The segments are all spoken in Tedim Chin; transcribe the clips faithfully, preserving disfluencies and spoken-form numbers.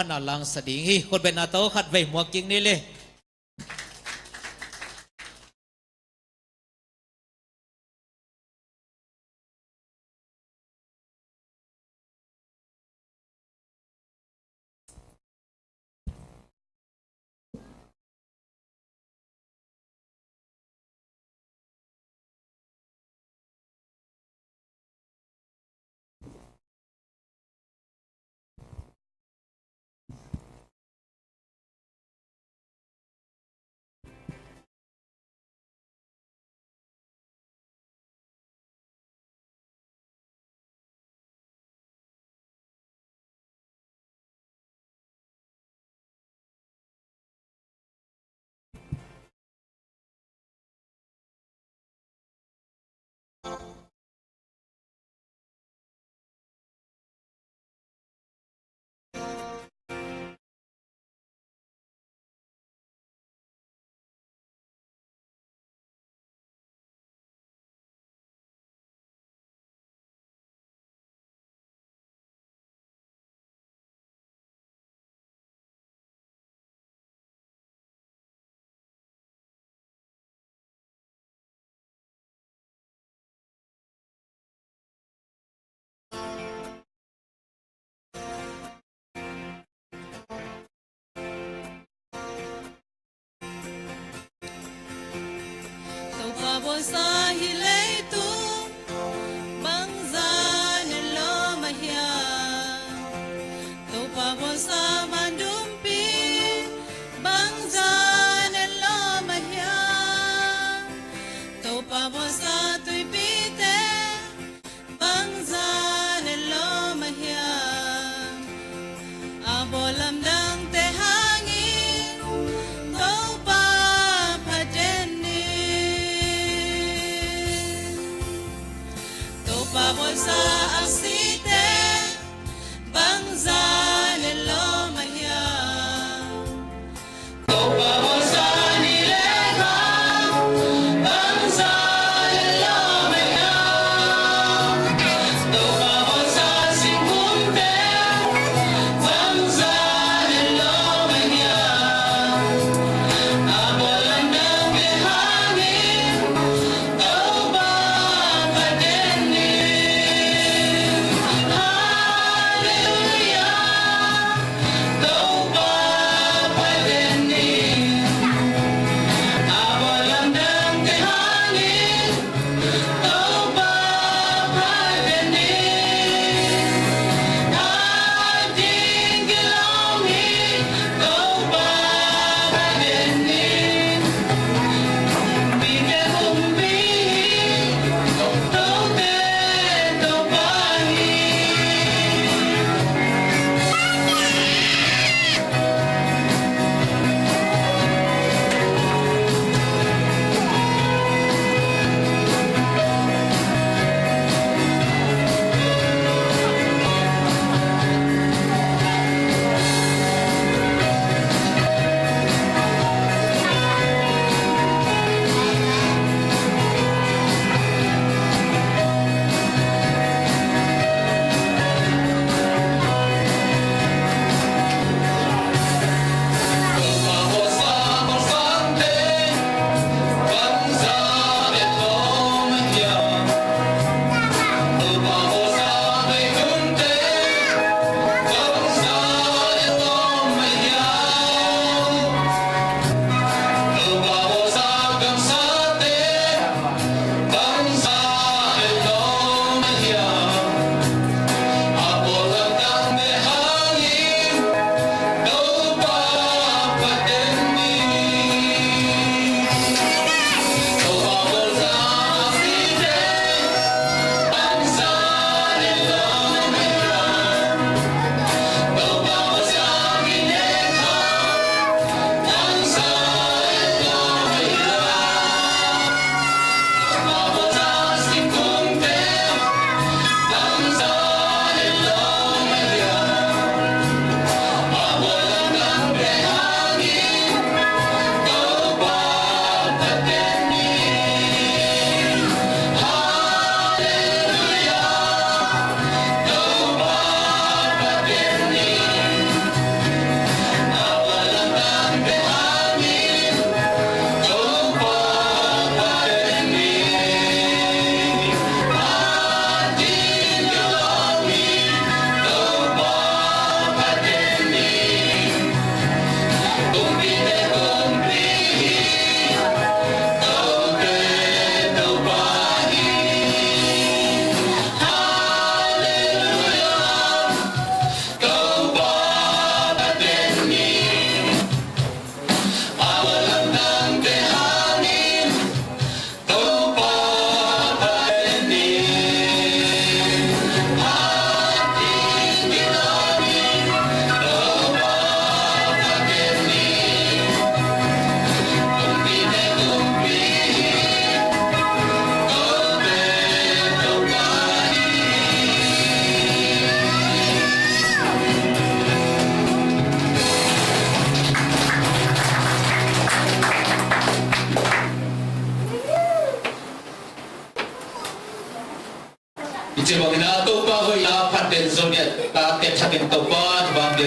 phatna langsak ding hi. Khutbetna tawh khatvei muak kik ni le. Topa bawlsa hih leitung bangzah na lawm a hiam? Topa bawlsa van dumpi bangzah na lawm a hiam? Topa bawlsa tuipite bangzah na lawm a hiam? A bawl lamdangte hangin Topa phat den ni. Topa bawlsa aksite bangzah na lawm a hiam?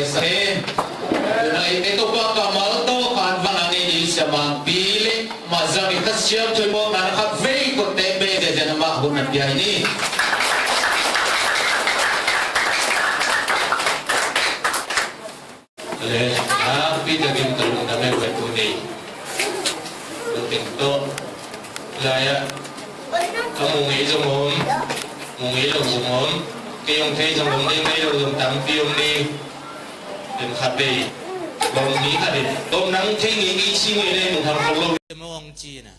Sa e, tuna i te Topa kammal tawh khan vang a ni i siamangpi le mah zang i Kha Siangtho i mawkna khat vei kote be de den amah hun a pia i ni. Ale, a, Peter Kim ka lungdam e, wet tu nei. Lungdam tawh. Lai a, a mu ngei zong om, mu ngei lo zong om, kei hong thei zong om, thei ngei lo zong tampi om ni. Dem khat bei, bawm ni khat in, bawm nang thei ngei ngei si ngei le mu thang khong lo. Dem hong ci na.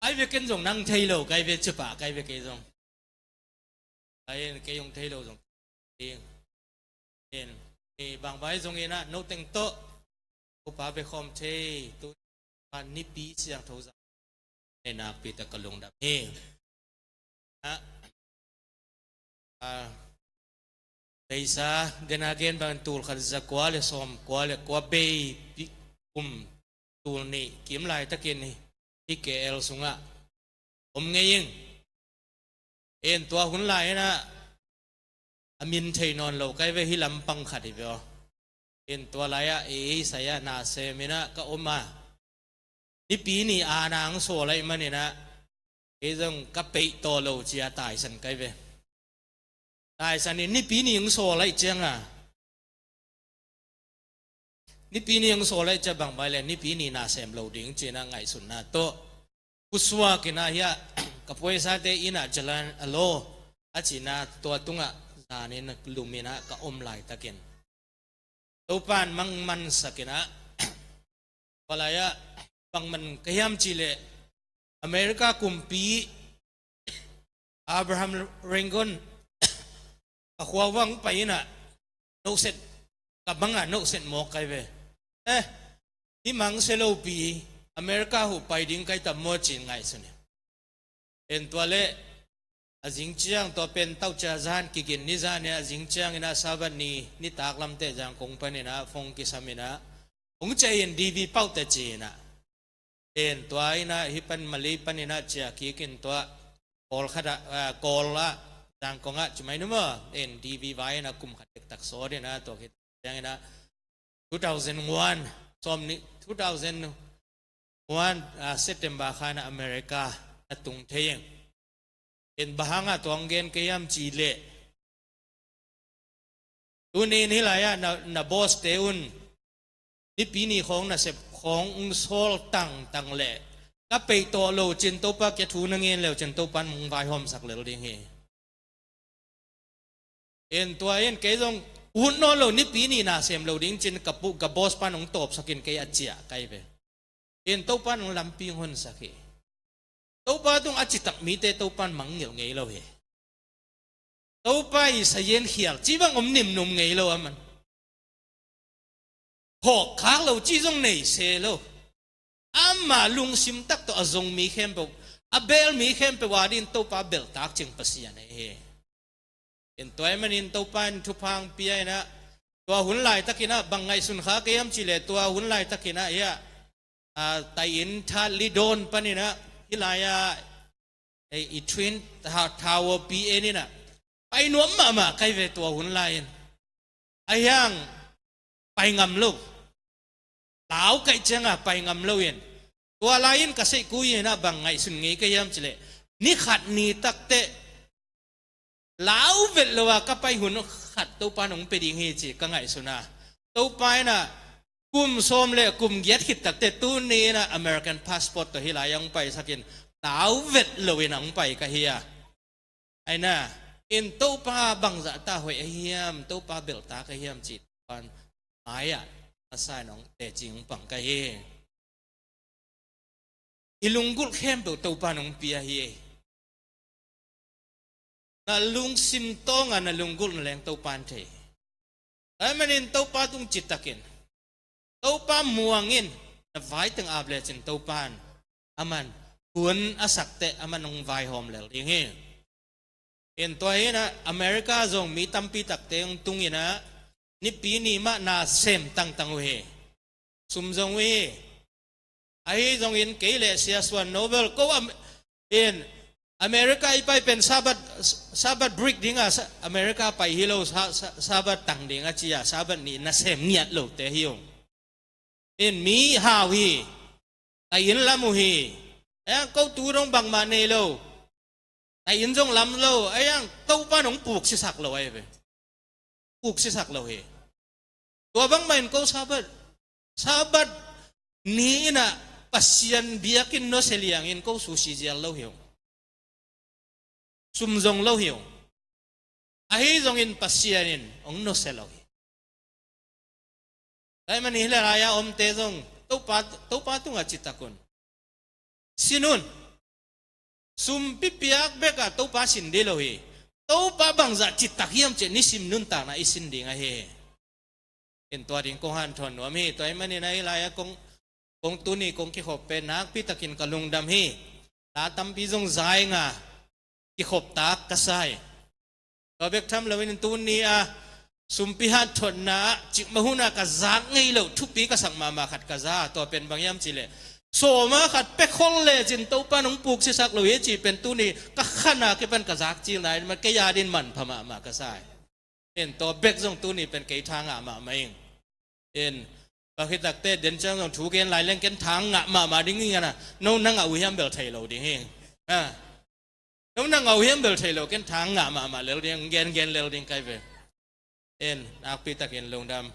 Ai ve ken zong nang thei lo, kai ve cipa, kai ve kei zong. Ai en kei hong thei lo zong. Ding. En. Ni bang vai zong ina, no teng to. Upa ve khom thei, tu pan nipi siang tho zang. Nei nakpi tak ka lungdam hi. A, a, beisa, den a gen bang tul khat za kua le sawm kua le kua bei pi kum tul nih kim laitakin hi K L sungah om ngei ing. En tua hun lai inah a min thei nawn lo kai ve hi lampang khat hi ve aw. En tua lai-ah ei sai-ah na sem inah ka om a. Nipi ni ana ang sawl aih maninah ei zong ka peih tawh lo cia taisan kai ve. Taisan in nipi ni ang sawl aih cianga nipi ni ang sawl aih cia bang bai le nipi ni na sem lo ding cina ngaihsutna tawh. Kusuak inah hiah ka puaisate inah jalan a law a cina tua tungah zanin lum inah ka om laitakin Topan mangman sakinah palai-ah bangman ka hiam cihleh America kumpi Abraham Lincoln a khuavang pai inah nohset ka bangah nohset mawk kai ve. Eh, hi mangse lopi America huh pai ding kai tam maw cin ngaihsun hi. En tua leh a zing ciang tua pen tauh cia zan kigin ni zan inah a zing ciang inah Sabbath ni nitak lamteh zang kong pan inah phone kisam inah hong cia in D V pauh teh ci inah en tua inah hi pan Malay pan inah cia kikin tua Kawl khat ah, ah, Kawl ah zang kong ah ci mai nu maw en D V vai inah kum khat dektak sawt inah tua khit ciang inah two thousand one sawm ni two thousand one, ah, September kha inah America na tung thei ing. En bang hangah tua hong gen kei hiam cihleh tuni in hi lai-ah na, na boss te un nipi ni khawng nasep khawng ung sawl tangtang leh ka peih tawh lo cin Topa kia thu na ngen leu cin Topan mung vaihawmsak lel ding hi. En tua in kei zong ut nawn lo nipi ni na sem lo ding cin ka pu ka boss pan hong tawpsakin kei a ciah kai ve. En Topan hong lampi hong honsak hi. Topa tung a citak mite Topan mangngilh ngei lo hi. Topa i sayen khial ci bang om nimnum ngei lo aman. Hawkkhak lo ci zong nei se lo. Amah lungsim tak tawh a zong mi khempeuh a bel mi khempeuh a din Topa beltak cing Pasian ahi hi. En tua ahih manin Topa in thupha hong pia inah tua hun laitakinah bang ngaihsun kha kei hiam cihleh tua hun laitakinah hiah, ah, tai in that li dawn paninah hi lai-ah ei i twin tower P N inah pai nuam mahmah kai ve tua hun lai-in. A hiang pai ngam lo. Lau kaih cianga pai ngam lo in tua lai-in ka seihkui inah bang ngaihsun ngei ka hiam cileh ni khat ni takteh lau vet lo a ka pai hun khat Topa nong pe ding hi ci ka ngaihsun a. Topa inah kum sawm le kum giat khit takteh tuni inah American passport tawh hi lai-ah hong paisakin lau vet lo inah hong pai ka hi a. Aina in Topa bangzah ta hoih ahiam, Topa belhta ka hiam cih pan mai-ah a sa in hong teci hong pang ka hi. I lunggulh khempeuh Topa in hong pia hi. Na lungsim tawngah na lunggulh na leng Topa in thei. Ahi manin Topa tung citakin Topa muangin na vaiteng ap lecin Topa in aman hun a sakteh aman hong vaihawm lel ding hi. In tua hinah America zong mi tampi takte hong tunginah nipi ni mah na sem tangtang uh hi. Sum zong uh hi. Ahi zongin kei le Sia Suan Noble ko am in America i pai pen Sabbath, Sabbath break ding a, Sa-, America pai hi lo, Sa-, Sa-, Sabbath tang ding a ci a, Sabbath nih nasem ngiat lote hi ung. In mi hau hi, tai in lam uh hi. Ayang ko tu dong bangmah nei lo, tai in zong lam lo, ayang Topa nong puk sisak lo ai ve. Puk sisak lo hi. Tua bangmah in ko Sabbath, Sabbath ni in a Pasian biakinn nusia liang in ko susi zial lo hi ung. Sum zong lo hi ung. Ahi zongin Pasian in hong nusia lo hi. Tua ahih manin hih lai-a omte zong Topa, Topa tungah citak un. Sin un. Sumpi piak bek a Topa sin ding lo hi. Topa bangzah citak hiam cih nisim nuntakna i sin ding ahi hi. In tua ding kong hanthawn nuam hi. Tua ahih manin a hih lai-a kong, kong tuni kong kikhop pen nakpi takin ka lungdam hi. La tampi zong za ing a, kikhop tak ka sa hi. Tua bek tham loin tuni a sumpi hanthawnna ah cikmah hun a ka zak ngei loh thupi ka sak mahmah khat ka za. Tua pen bang hiam cih leh, sawm a khat pia khol lecin Topa nong puk sisak lo hi cih pen tuni ka khan a kipan ka zak cil nai, kei a dingin manpha mahmah ka sa hi. In tua bek zong tuni pen kei tha ngah mahmah ing. In, bang hi takte den ciang zong thu gen lai leng ken tha ngah mahmah ding ing a, no na ngah uh hiam bel thei lo ding hi. Ha. No na ngah uh hiam bel thei lo, ken tha ngah mahmah lel ding, gen gen lel ding kai ve. In, nakpi takin lungdam.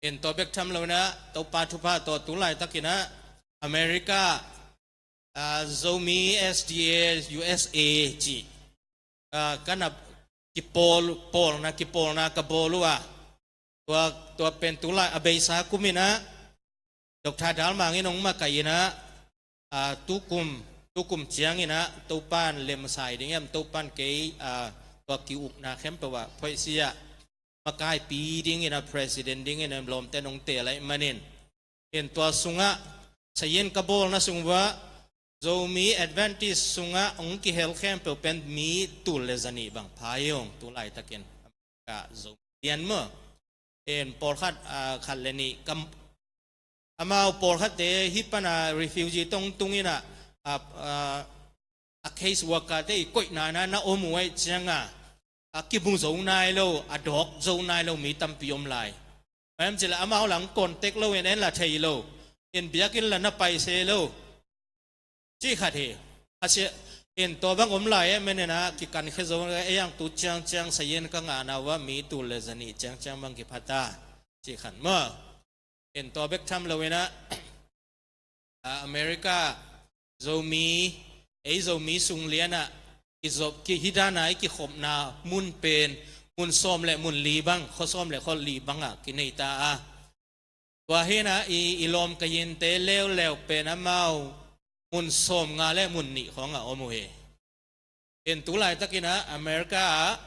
In, tua bek tham lo in a, Topa thupha tawh tu laitakin a, America, ah, Zomi S D A U S A cih, ah, ka na kipawl, pawlna, kipawlna ka bawl uh a. Tua, tua pen tu lai a beisa kum in a, Doctor Dal Mang in hong makaih in a, ah, tukum, tukum ciangin a, Topan lemsai ding hiam, Topan kei, ah, tua ki-ukna khempeuh ah phoihsia ah makaipi dingin a, president dingin a lawmte nong teel ahih manin. In tua sungah, sayin ka bawlna sung uah, Zomi Adventist sungah hong kihel khempeuh pen mi tul le zanih bang pha hi ung tu laitakin. Ka Zomi lian maw. In pawlkhat, ah, khat le nih kam, amau pawlkhatte hih pan a refugee tawh tung in a, ah, ah, a case worker te i koihna na na om uh ahih ciang a, a kimu zo nai lo, a dawk zo nai lo mi tampi om lai. Bang hiam cih leh amau lah contact lo in en lah thei lo. In biakinn lah na pai se lo. Cih khat hi. A sia, in tua bang om lai e, men in a kikan khia zo, ei ang tu ciangciang sayin ka ngahna uah mi tul le zanih ciangciang bang kiphat a. Cih khat maw. In tua bek tham lo in a, ah, America, Zomi, ei Zomi sung lian ah, i zop, ki hih dan a i kikhopna mun pen, mun sawm le mun li bang, khua sawm le khua li bang ah, kinei ta a. Tua hi in a, i, i lawm ka yinte leuleu pen amau, mun sawm nga le mun nih khawng ah om uh hi. In tu laitakin a, America ah,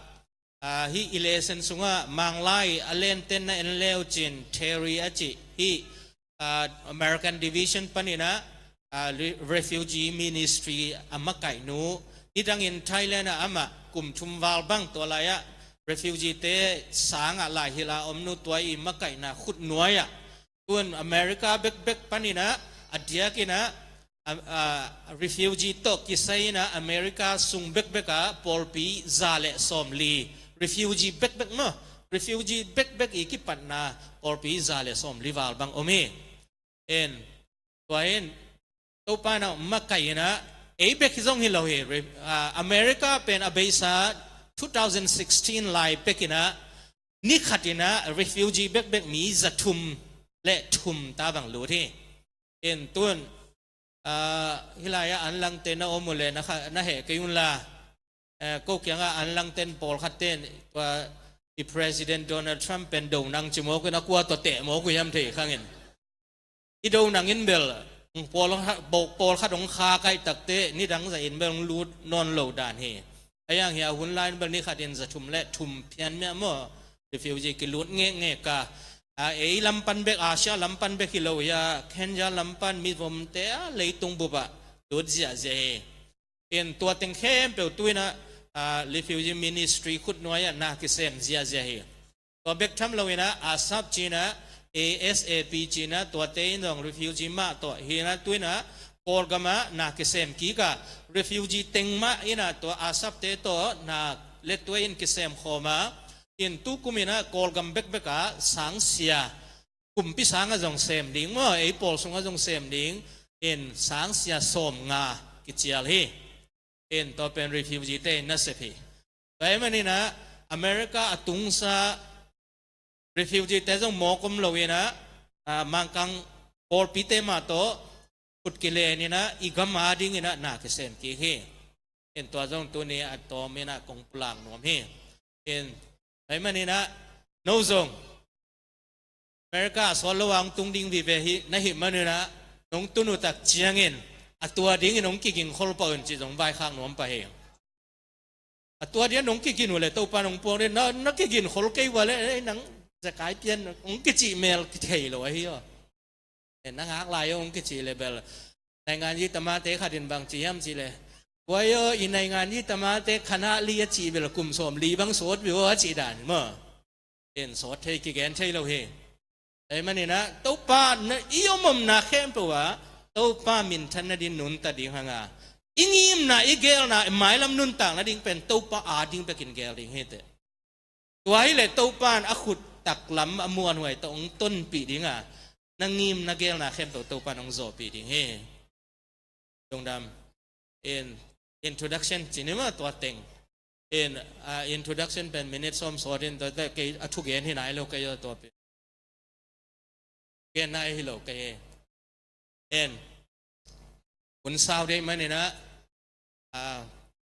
ah, hih i lesson sungah Manglai a lenten na en leu cin Terry a cih hih, ah, American Division panin a, ah, re-, Refugee Ministry a makaihnu, nidangin Thailand ah amah kum thum val bang tua lai-ah refugee te sangah laihilh a omnu tua i makaihna khutnuai ah, tun America bekbek panin a, a diakin a, a, a, refugee tawh kisai in a America sung bekbek ah pawlpi za le sawmli, refugee bekbek maw, refugee bekbek i kipatna pawlpi za le sawmli val bang om hi. En, tua in, Topa in a makaih in a, ei bek hi zong hi lo hi, re-, a, America pen a beisa two thousand sixteen lai pek in a, ni khat in a refugee bekbek mi za thum le thum ta bang lut hi. In tun, ah, hih lai-ah an langte na om uh le na kha-, na heh kei un la. Eh, ko kiangah an langten pawlkhat ten, tua i President Donald Trump pen do nang ci mawk in a kua tua teh mawk uh hiam thei khang in. I do nang in bel, pawl, pawl, pawlkhat hong kha kaih takte, nidang zah in bel hong lut nawn lo dan hi. A yang hi a hun lai in bel ni khat in za thum le thum phian miah maw, refugee kilut ngekngek a. A, ei lam pan bek, Asia lam pan bek hi lo hi a, Kenya lam pan mivomte a, leitung bup ah lut ziahziah hi. In tua teng khempeuh tu in a, a, refugee ministry khutnuai ah na kisem ziahziah hi. Tua bek tham lo in a, ASAP ci in a, ASAP ci in a, tuate in zong refugee mah tawh hi in a, tu in a, Kawlgam ah na kisem kik a, refugee teng mah in ah tua Asapte tawh na le tua in kisem khawm a, in tukum in ah Kawlgam bekbek ah sangsia, kumpi sang ah zong sem ding maw, ei pawl sung ah zong sem ding, in sangsia sawmnga kicial hi. In tua pen refugee te in na sep hi. Tua ahih manin ah America a tungsa refugee te zong mawk om lo in ah, ah, Mangkang pawlpite mah tawh khut kilen in ah i gam a ding in ah na kisem kik hi. In tua zong tuni a tawm in ah kong pulak nuam hi. In tua ahih manin ah no zong America a sawt lo a hong tung ding vive hi na hih manin ah, nong tun uh tak ciangin a tua dingin hong kigin khol pah un cih zong vaikhak nuam pah hi. A tua dingin hong kigin uh leh Topa nong puang ding, na, na kigin khol kei uh a leh, "Ei, nang zekai pian," hong kicih mel kithei lo ahi aw. Eh, na ngak lai aw hong kicih leh bel, naingan yi tamate khat in bang ci hiam cih leh, "Guai aw, i naingan yi tamate khanah li a cih bel kum sawm li bang sawt viu aw," a cih dan maw. In sawt thei, kigen thei lo hi. Ahih manin ah Topa na i om omna khempeuh ah Topa minthan nading nuntak ding hang a, i ngimna, i geelna, i mailam nuntak nading pen Topa a ding bekin geel ding hi teh. Tua hi leh Topa in a khut taklam a muanhuai tawh hong tonpih ding a, na ngim na geelna khempeuh Topa in hong zawhpih ding hi. Lungdam. In introduction ci ni maw tua teng. In, ah, introduction pen minute sawm sawt in tua, tua kei a thugen hi nai lo kei aw tua pen. Gen nai hi lo kei hi. In hun sau dei manin ah, ah,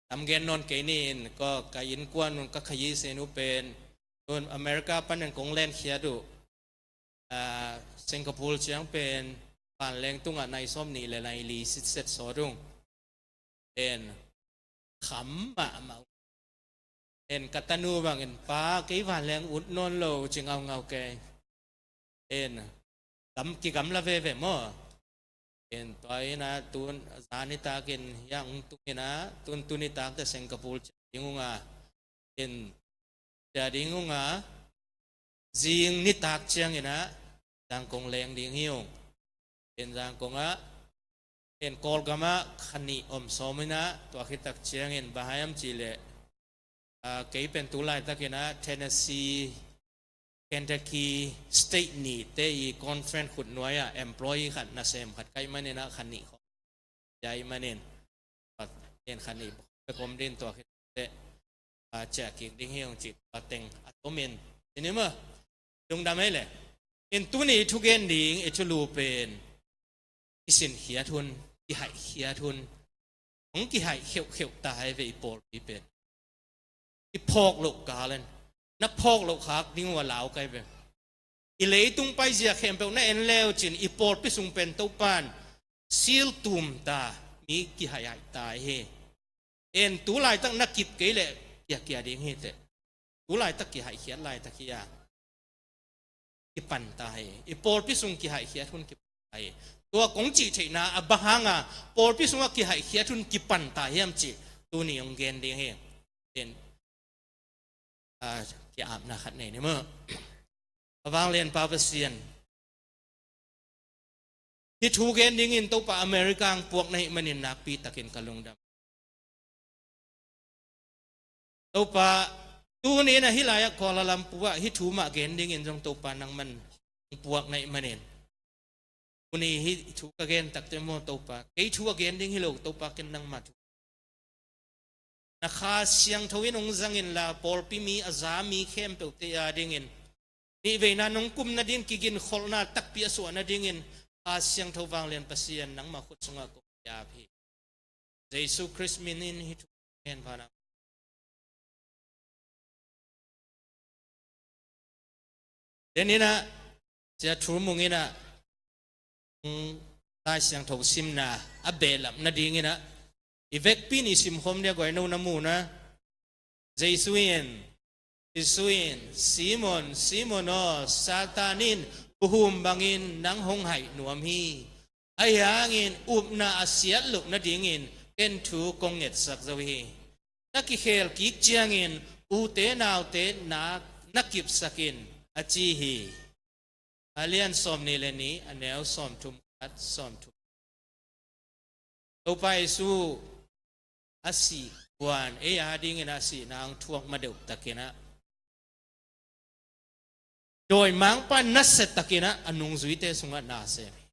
tam gen nawn kei ni in ka, ka innkuan un ka khayi sin uh pen, un America panin kong lenkhiat uh. Ah, Singapore ciang pen vanleng tungah nai sawm nih le nai li sitset sawt ung. En kham mahmah. En ka tanu bangin, "Pa, kei vanleng ut nawn lo," ci ngaungau kei. En gam, kigamla veve maw. En tua in ah tun zan nitak in hiah hong tung in ah, tun, tun nitak teh Singapore ciang ding ung a, en ciang ding ung a, zing nitak ciangin ah Zangkong leng ding hi ung. En Zangkong ah, en Kawlgam ah kha nih om sawm in ah, tua khit tak ciangin bang hiam cih leh, ah, kei pen tu laitakin ah Tennessee, Kentucky State nihte i conference khut nuai ah employee khat nasem khat ka hih manin ah kha nih khawng, tua ahih manin, en kha nih bek om ding, tua khit teh, ah, ciah kik ding hi ung cih tua teng a tomin. Ci ni maw. Lungdam ei leh. In tuni i thugen ding i thulu pen i sinkhiat hun, i haihkhiat hun. Hong kihaih kheuhkheuh ta hi ve i pawlpi pen. I phawk loh kal in, na phawk loh khak ding uh a lau kai ve. I leitung paizia khempeuh na en leu cin i pawlpi sung pen Topa in sil tum ta, mi kihaihhaih ta hi. En tu laitak na kip kei leh kiakia ding hi teh. Tu laitak kihaihkhiat laitak hi a, kipan ta hi. I pawlpi sung kihaihkhiat hun kipan ta hi. Tua kong cih theihna a bang hanga pawlpi sungah kihaihkhiat hun kipan ta hiam cih tuni hong gen ding hi. En, ah, ki-apna khat nei ni maw. A vanglianpa Pasian, hih thu gen dingin Topa America hong puak na hih manin nakpi takin ka lungdam. Topa, tuni in ah hih lai-ah Kuala Lumpur ah hih thu mah gen dingin zong Topa nangman hong puak na hih manin, tuni hih thu ka gen tak teh maw Topa, kei thu a gen ding hi lo Topa, ken nangmah thu. Na Kha Siangtho in hong zang inla, pawlpi mi a za mi khempeuhte a dingin, nihveina nong kum nading, kiginkholhna takpi a suah nadingin Kha Siangtho vanglian Pasian nangmah khut sungah kong ki-ap hi. Jesu Khrist min in hih thu ngen vanah. Deninah, Sia Thurmung inah, mm, Lai Siangtho simna a behlap nadinginah, i vekpi in i simkhawm dia guai, no na mu na. Jesu in, Jesu in, "Simon, Simon aw, Satan in buhum bangin nang hong haih nuam hi. Ahi hangin upna a siat loh nadingin ken thu kong ngetsak zo hi. Na kikhel kik ciangin ute naute na, na kipsak in," a ci hi. A lian sawmnih le nih, a neu sawmthum khat, sawmthum. Topa Jesu a sih kuan ei a dingin a sihna hong thuak ma deuh takin ah, dawimangpa nasia takin ah a nungzuite sungah na sem hi.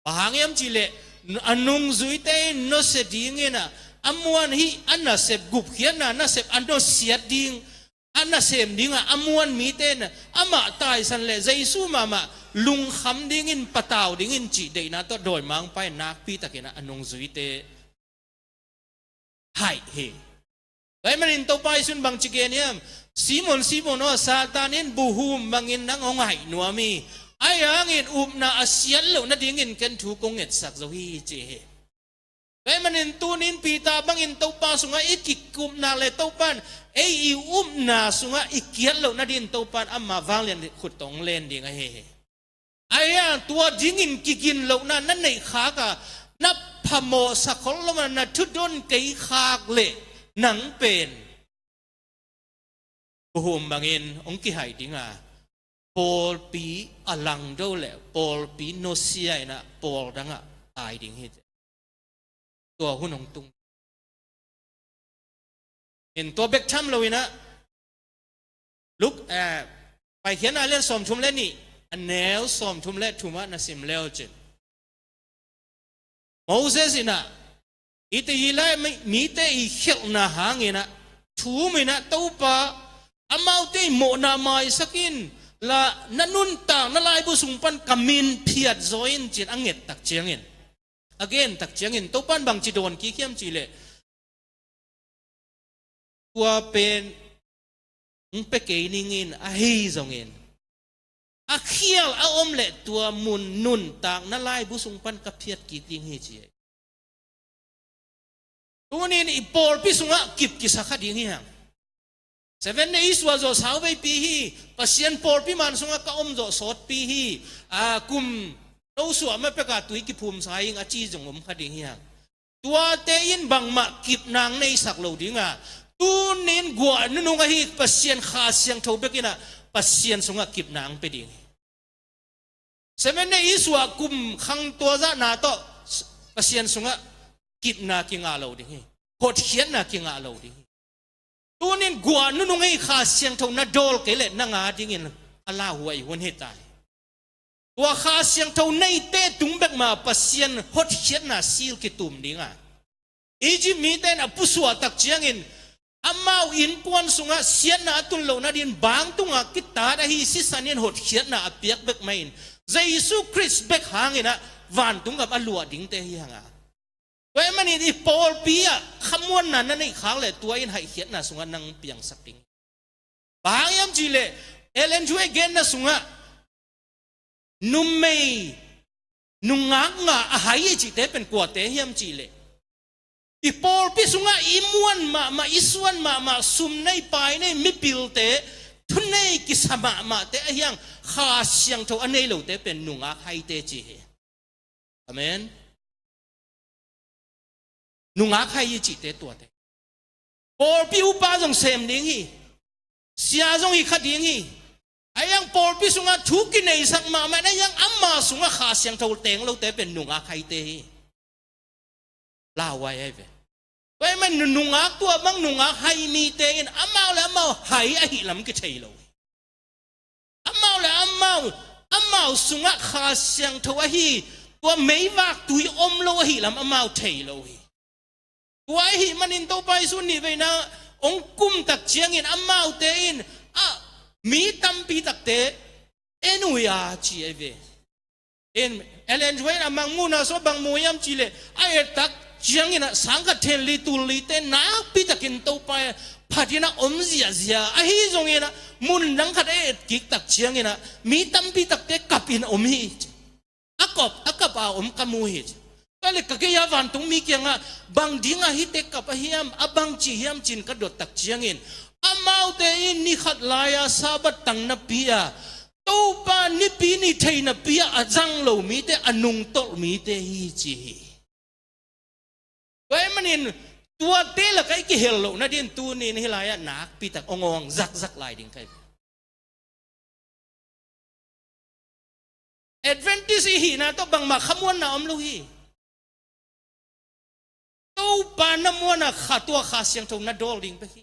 Bang hang hiam cih leh a nungzuite in nusia dingin ah, a muan hih a nasep, gupkhiatna nasep a nusiat ding, a nasem dingah a muan mite in amah taisan leh Jesu mahmah lungkham dingin, patau dingin cih deihna tawh dawimangpa in nakpi takin ah a nungzuite haih hi. Tua ahih manin Topa Jesu in bangci gen hiam? "Simon, Simon aw, Satan in buhum bangin nang hong haih nuam hi. Ahi hangin upna a siat loh nadingin ken thu kong ngetsak zo hi," ci hi. Tua ahih manin tuni-in Peter bangin Topa sungah i kikup nak leh Topa in ei i upna sungah i kiat loh nadingin Topa in ama vanglian khut tawh hong len ding ahi hi. Ahi hang tua dingin kigin lohna na neih khak a, na phamawhsa khol lo a, na thudon kei khak leh nang pen buhum bangin hong kihaih ding a, pawlpi a langdo leh pawlpi nusia in ah pawl dangah tai ding hi. Tua hun hong tung. In tua bek tham lo in ah, Luk, eh, Paikhiatna lian sawmthum leh nih, a neu sawmthum leh thum ah na sim leu cin, Moses in ah, i te i lai mi-, mite i khialhna hangin ah, thum in ah, Topa, amaute i mawhna maisak in la, na nuntakna laibu sung pan ka min phiat zaw in, ci-in a nget tak ciangin, a gen tak ciangin Topa in bangci dawn kik hiam cih leh, tua pen hong pia kei ning in, ahi zongin a khial a om leh tua mun nuntakna laibu sung pan ka phiat kik ding hi, ci hi. Tuni-in i pawlpi sungah kip kisa kha ding hi hang. Seven Day i suah zawh sauveipi hi. Pasian pawlpi man sungah ka om zawh sawtpi hi. A, kum no suah ma pek a tui kiphum sa ing, a ci zong om kha ding hi hang. Tuate in bangmah kipna hong neisak lo ding a, tuni-in guah nunung ahi Pasian Kha Siangtho bek in ah Pasian sungah kipna hong pia ding hi. Seven Day i suah kum khang tua zahna tawh Pasian sungah kipna kingah lo ding hi. Hotkhiatna kingah lo ding hi. Tuni-in guah nunung ahi Kha Siangtho na dawl kei leh nang a dingin a lauhuai hun hi ta hi. Tua Kha Siangtho neite tung bek mah Pasian hotkhiatna sil kitum ding a, Egypt mite in a pusuah tak ciangin amau innkuan sungah siatna a tun loh nadingin bang tungah kitat ahi sisan in hotkhiatna a piak bek mah in, Jesu Khrist bek hangin ah vantung gam a luah dingte hi hang a. Tua ahih manin i pawlpi ah khamuanna na neih khak leh tua in haihkhiatna sungah nang piangsak ding. Bang hang hiam cih leh Ellen G. White genna sungah numei nungak ngah a hai i cihte pen kuate hiam cih leh, i pawlpi sungah i muan mahmah, i suan mahmah, sum nei pai nei mipilte, thunei kisa mahmahte ahi hang, Kha Siangtho a nei lote pen nungak haite ci hi. Amen. Nungak hai i cihte tuate. Pawlpi upa zong sem ding hi. Sia zong hi kha ding hi. Ahi hang pawlpi sungah thu kineisak mahmah in ahi hang ama sungah Kha Siangtho teng lote pen nungak haite hi. Lauhuai ahi ve. Tua ahih manin nungak, tua bang nungak hai mite in amau le amau hai ahih lam kithei lo hi. Amau le amau, amau sungah Kha Siangtho ahi, tua meivak tui om lo ahih lam amau thei lo hi. Tua ahih manin Topa Jesu nihveina hong kum tak ciangin amaute in, a, mi tampi takte en uh hi a ci ahi ve. In Ellen G. White a mangmuhna sungah bang mu hiam cih leh, a et tak ciangin ah sangkhat then li tul lite nakpi takin Topa phat in ah om ziahziah, ahi zongin ah mun dang khat a et kik tak ciangin ah mi tampi takte kap in om hi. A kap, a kap a om ka mu hi. Tua leh ka gei a vantung mi kiangah bang ding a hihte kap a hiam, a bangci hiam ci-in ka dot tak ciangin, amaute in ni khat lai-a Sabbath tang napi-a Topa nipi ni thei napi-a a zang lo mite, a nungtolh mite hi ci hi. Tua ahih manin tuate lakah i kihel loh nadingin tuni-in hih lai-ah nakpi tak hong awng zakzak lai ding ka hi. Adventist i hihna tawh bangmah khamuanna om lo hi. Topa na muanah kha tua Kha Siangtho na dawl ding bek hi.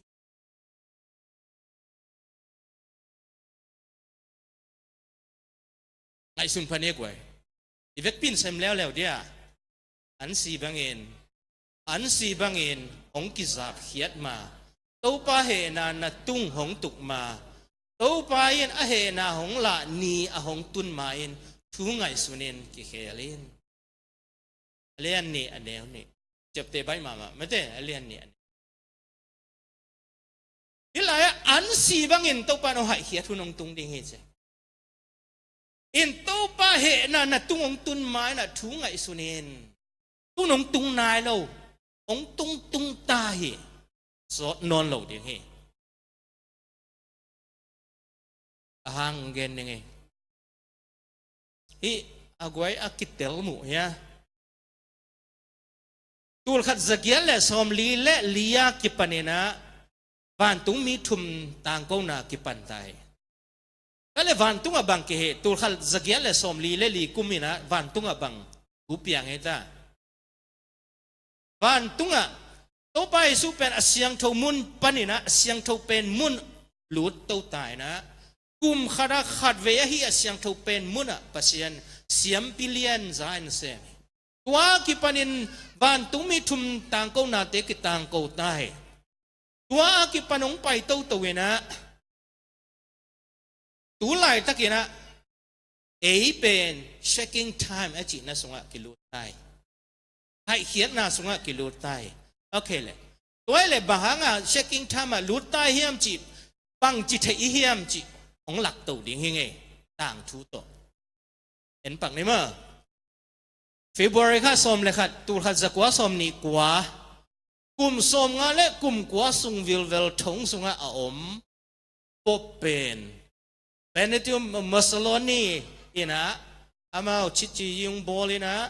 Ngaihsun pha ni guai. I vekpi in sem leuleu dia. An si bangin, an si bangin hong kizapkhiat ma, Topa hehna na tung hong tuk ma, Topa in a hehna hong lah ni a hong tun ma in thu ngaihsun in kikhel in. A lian nih a neu nih. Ciapteh baih mahmah mate, a lian nih a neu. Hih lai-ah an si bangin Topa in hong haihkhiat hun hong tung ding hi ci. In Topa hehna na tung hong tun ma in ah thu ngaihsun in. Tun hong tung nai lo. Hong tung tung ta hi. Sawt nawn lo ding hi. A hang gen ning ei. Hih a guai a kitel muh hia. Tulkhat zagiat le sawmli le li a kipan in ah vantung mi thum tangkona kipan ta hi. Ka le vantung ah bang kihi, tulkhat zagiat le sawmli le li kum in ah vantung ah bang thu piang hi ta. Vantung ah Topa Jesu pen a siangtho mun pan in ah a siangtho pen mun lut to ta in ah kum khat ah khatvei ahi a siangtho pen mun ah Pasian siampi lian za in sem hi. Tua a kipan in vantung mi thum tangkonate kitangko ta hi. Tua a kipan hong pai toto in ah tu laitak in ah ei pen checking time a cihna sungah kilut ta hi. Haihkhiatna sungah kilut ta hi. Ok le. Tua hi le bang hang a checking time ah lut ta hiam cih bangci theih i hiam cih hong lak to ding hi ngei. Tangthu tawh en pak ni maw. February kha sawm le khat, tulkhat zakua sawm nih kua, kum sawm nga le kum kua sung vilvel thong sungah a om Pope pen Benedictus Mussolini in ah amau chitci yi hong bawl in ah,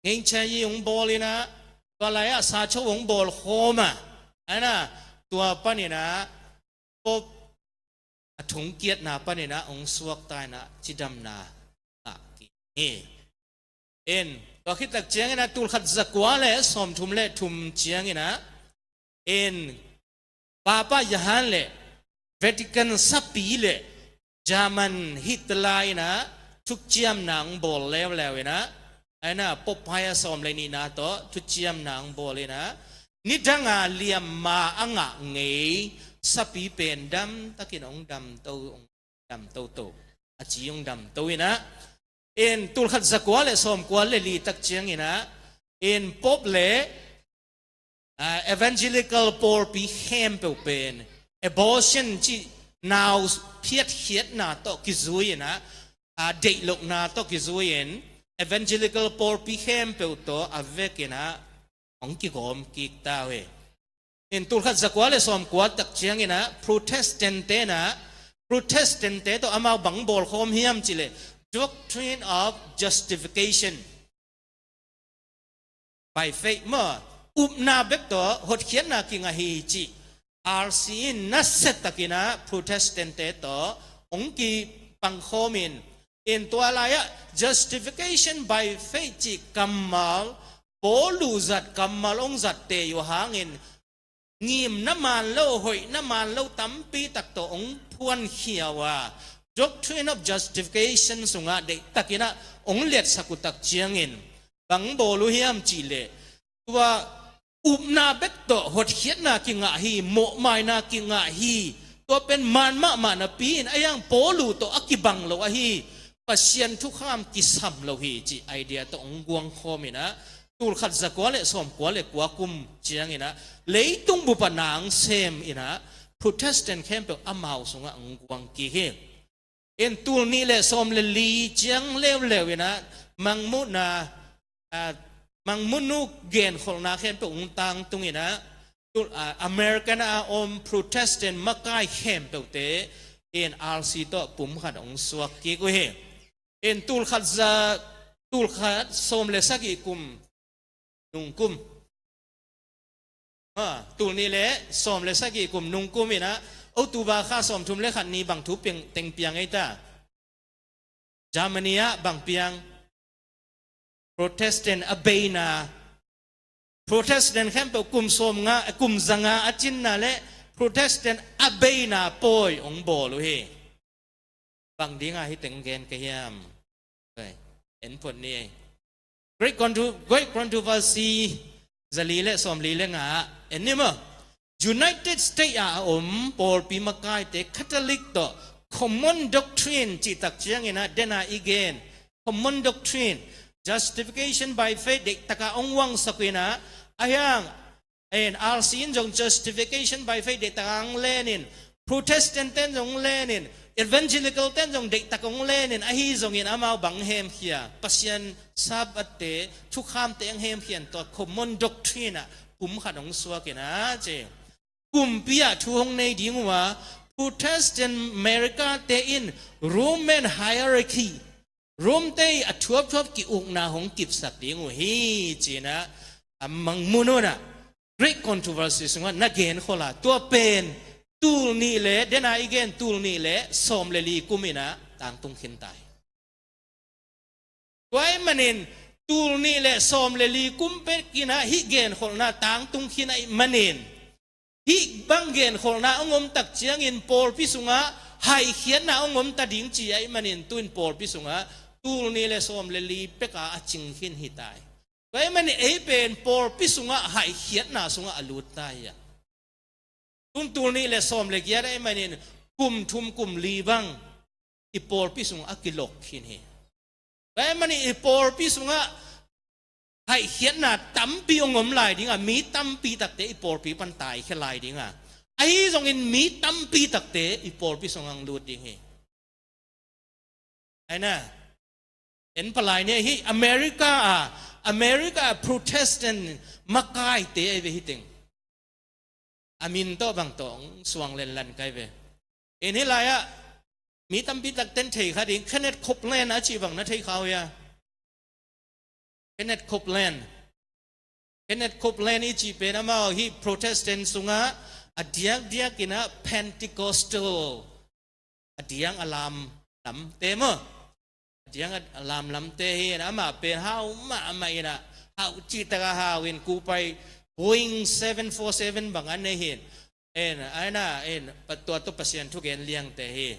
ngengcia yi hong bawl in ah, tua lai-ah sacho hong bawl khawm a, ana tua pan in ah Pope a thongkiatna pan in ah hong suakta in ah cidamna ngah kik hi. In tua khit tak ciangin ah tulkhat zakua le sawmthum le thum ciangin ah in Papa Johan le Vatican sapi le German Hitler in ah thuciamna hong bawl leuleu in ah, a in ah Pope Pius sawm le nihna tawh thuciamna hong bawl in ah nidang a liamma a ngah ngei sapi pen damtakin hong damto, hong damtoto, a ci hong damto in ah in tulkhat zakua le sawmkua le li tak ciangin ah in Pope le ah, evangelical pawlpi khempeuh pen abortion cih nau phiatkhiatna tawh kizui in ah, ah, deihlohna tawh kizui in evangelical pawlpi khempeuh tawh a vek in ah hong kigawm kik ta uh hi. In tulkhat zakua le sawmkua tak ciangin ah Protestant te in ah, Protestant te tawh amau bang bawl khawm hiam cih leh doctrine of justification by faith maw, upna bek tawh hotkhiatna kingah hi cih R C in nasia takin ah Protestant te tawh hong kipang khawm in, in tua lai-ah justification by faith cih kammal, Paul uh zat kammal hong zat tei uh hangin ngimna man lo, hoihna man lo tampi tak tawh hong phuankhia uh a, doctrine of justification sungah deihtakin ah hong liatsak uh tak ciangin bang bawl uh hiam cih leh tua upna bek tawh hotkhiatna kingah hi, mawhmaina kingah hi, tua pen man mahmah napi in a hiang Paul uh tawh a kibang lo ahi, Pasian thukham kisam lo hi cih idea tawh hong guang khawm in ah tulkhat zakua le sawmkua le kua kum ciangin ah leitung bup ah na hong sem in ah Protestant khempeuh amau sungah hong guang kik hi. In tul nih le sawm le li ciang leuleu in ah Mangmuhna, ah, Mangmuhnu genkholhna khempeuh hong tangtung in ah tul, ah, American a om Protestant makai khempeuhte in R C tawh pumkhat hong suak kik uh hi. In tulkhat za, tulkhat sawm le sagih kum nungkum, ha, tul nih le sawm le sagih kum nungkum in ah October kha sawmthum le khat ni bang thu piang, teng piang ei ta? Germany ah bang piang? Protestant a beina Protestant khempeuh kum sawmnga, kum zanga a cinna le Protestant a beina pawi hong bawl uh hi. Bang dinga hih teng gen ka hiam? Oi, en phot ni. Great Contro-, Great Controversy zali le sawmli le nga en ni maw. United States ah a om pawlpi makaite Catholic tawh common doctrine cihtak ciangin ah dena i gen. Common doctrine, justification by faith, deihtaka hong uangsak in ah, a hiang, en, R C in zong justification by faith deihtaka hong lenin, Protestant ten zong hong lenin, Evangelical ten zong deihtaka hong lenin, ahi zongin amau bang hemkhia, Pasian Sabbath te, thukhamte hong hemkhia in tua common doctrine ah pumkhat hong suak in ah ci. Kumpi ah thu hong nei ding uh a, Protestant America te in Roman hierarchy, Rome te a thuapthuap ki-ukna hong kipsak ding uh hi, ci-in ah a mangmun un ah Great Controversy sungah na gen khol a, tua pen tul nih le, dena i gen tul nih le sawm le li kum in ah tangtung khin ta hi. Tua ahih manin tul nih le sawm le li kum pek in ah hih genkholhna tangtung khin ahih manin, hih bang genkholhna hong om tak ciangin pawlpi sungah haihkhiatna hong om ta ding ci ahih manin, tu-in pawlpi sungah tul nih le sawm le li peka a cing khin hi ta hi. Tua ahih manin ei pen pawlpi sungah haihkhiatna sungah a lut ta hi a. Tun tul nih le sawm le giat ahih manin kum thum kum li bang i pawlpi sungah a kilok khin hi. Tua ahih manin i pawlpi sungah haihkhiatna tampi hong om lai ding a, mi tampi takte i pawlpi pan taikhia lai ding a, ahi zongin mi tampi takte i pawlpi sungah hong lut ding hi. Aina, en palai ni hi America a, America a Protestant makaite ahi ve hi teng. A min tawh bang tawh hong suang lenlan kai ve. En hih lai-ah mi tampi takten thei kha ding, Kenneth Copeland a cih bang na thei kha uh hia? Kenneth Copeland. Kenneth Copeland i cih pen amau hih Protestant sungah a diakdiak in ah Pentecostal, a diang a lam lamte maw, a diang a lam lamte hi in ah, amah pen hau mahmah in ah, hau cihtak a hau in, kupai Boeing seven four seven bang a nei hi in. En, aina, en, pa-, tua tawh Pasian thugen liangte hi.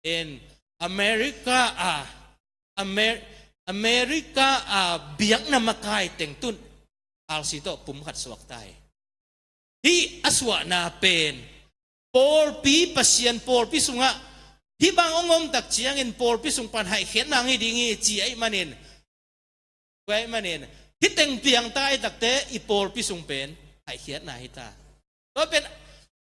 En, America a, Amer-, America a biakna makai teng tun R C tawh pumkhat suak ta hi. Hih a suahna pen pawlpi, Pasian pawlpi sungah hih bang hong om tak ciangin pawlpi sung pan haihkhiatna hong hi ding hi ci ahih manin, tua ahih manin hih teng piang ta ahih takte i pawlpi sung pen haihkhiatna hi ta. Tua pen,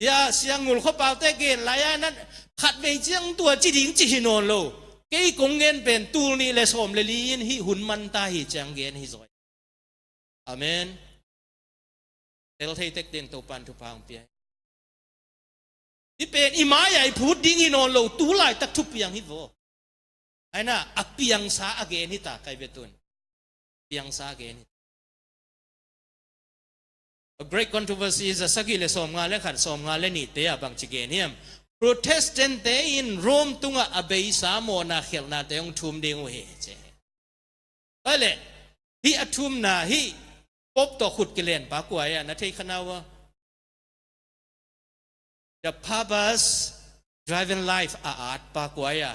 ya, Siangngul khuapaute gen lai-a nan khatvei ciang tua ci ding ci hi nawn lo. Kei kong gen pen tul nih le sawm le li in hih hun man ta hi ciang gen hi zaw. Amen. Tel thei tek ding Topan thupha hong pia. Hih pen i mai-ah i phut ding hi nawn lo, tu laitak thupiang hi vaw. Aina, a piangsa a gen hi ta kai ve tun. Piangsa a gen hi. A Great Controversy za sagih le sawmnga le khat, sawmnga le nihte ah bangci gen hiam? Protestant te in Rome tungah a beisa mawhna khialhnate hong thum ding uh hi ci. Tua leh hih a thumna hih Pope tawh khut kilenpa kua hi a, na thei kha na uh a? The Papa's Driving Life a atpa kua hi a?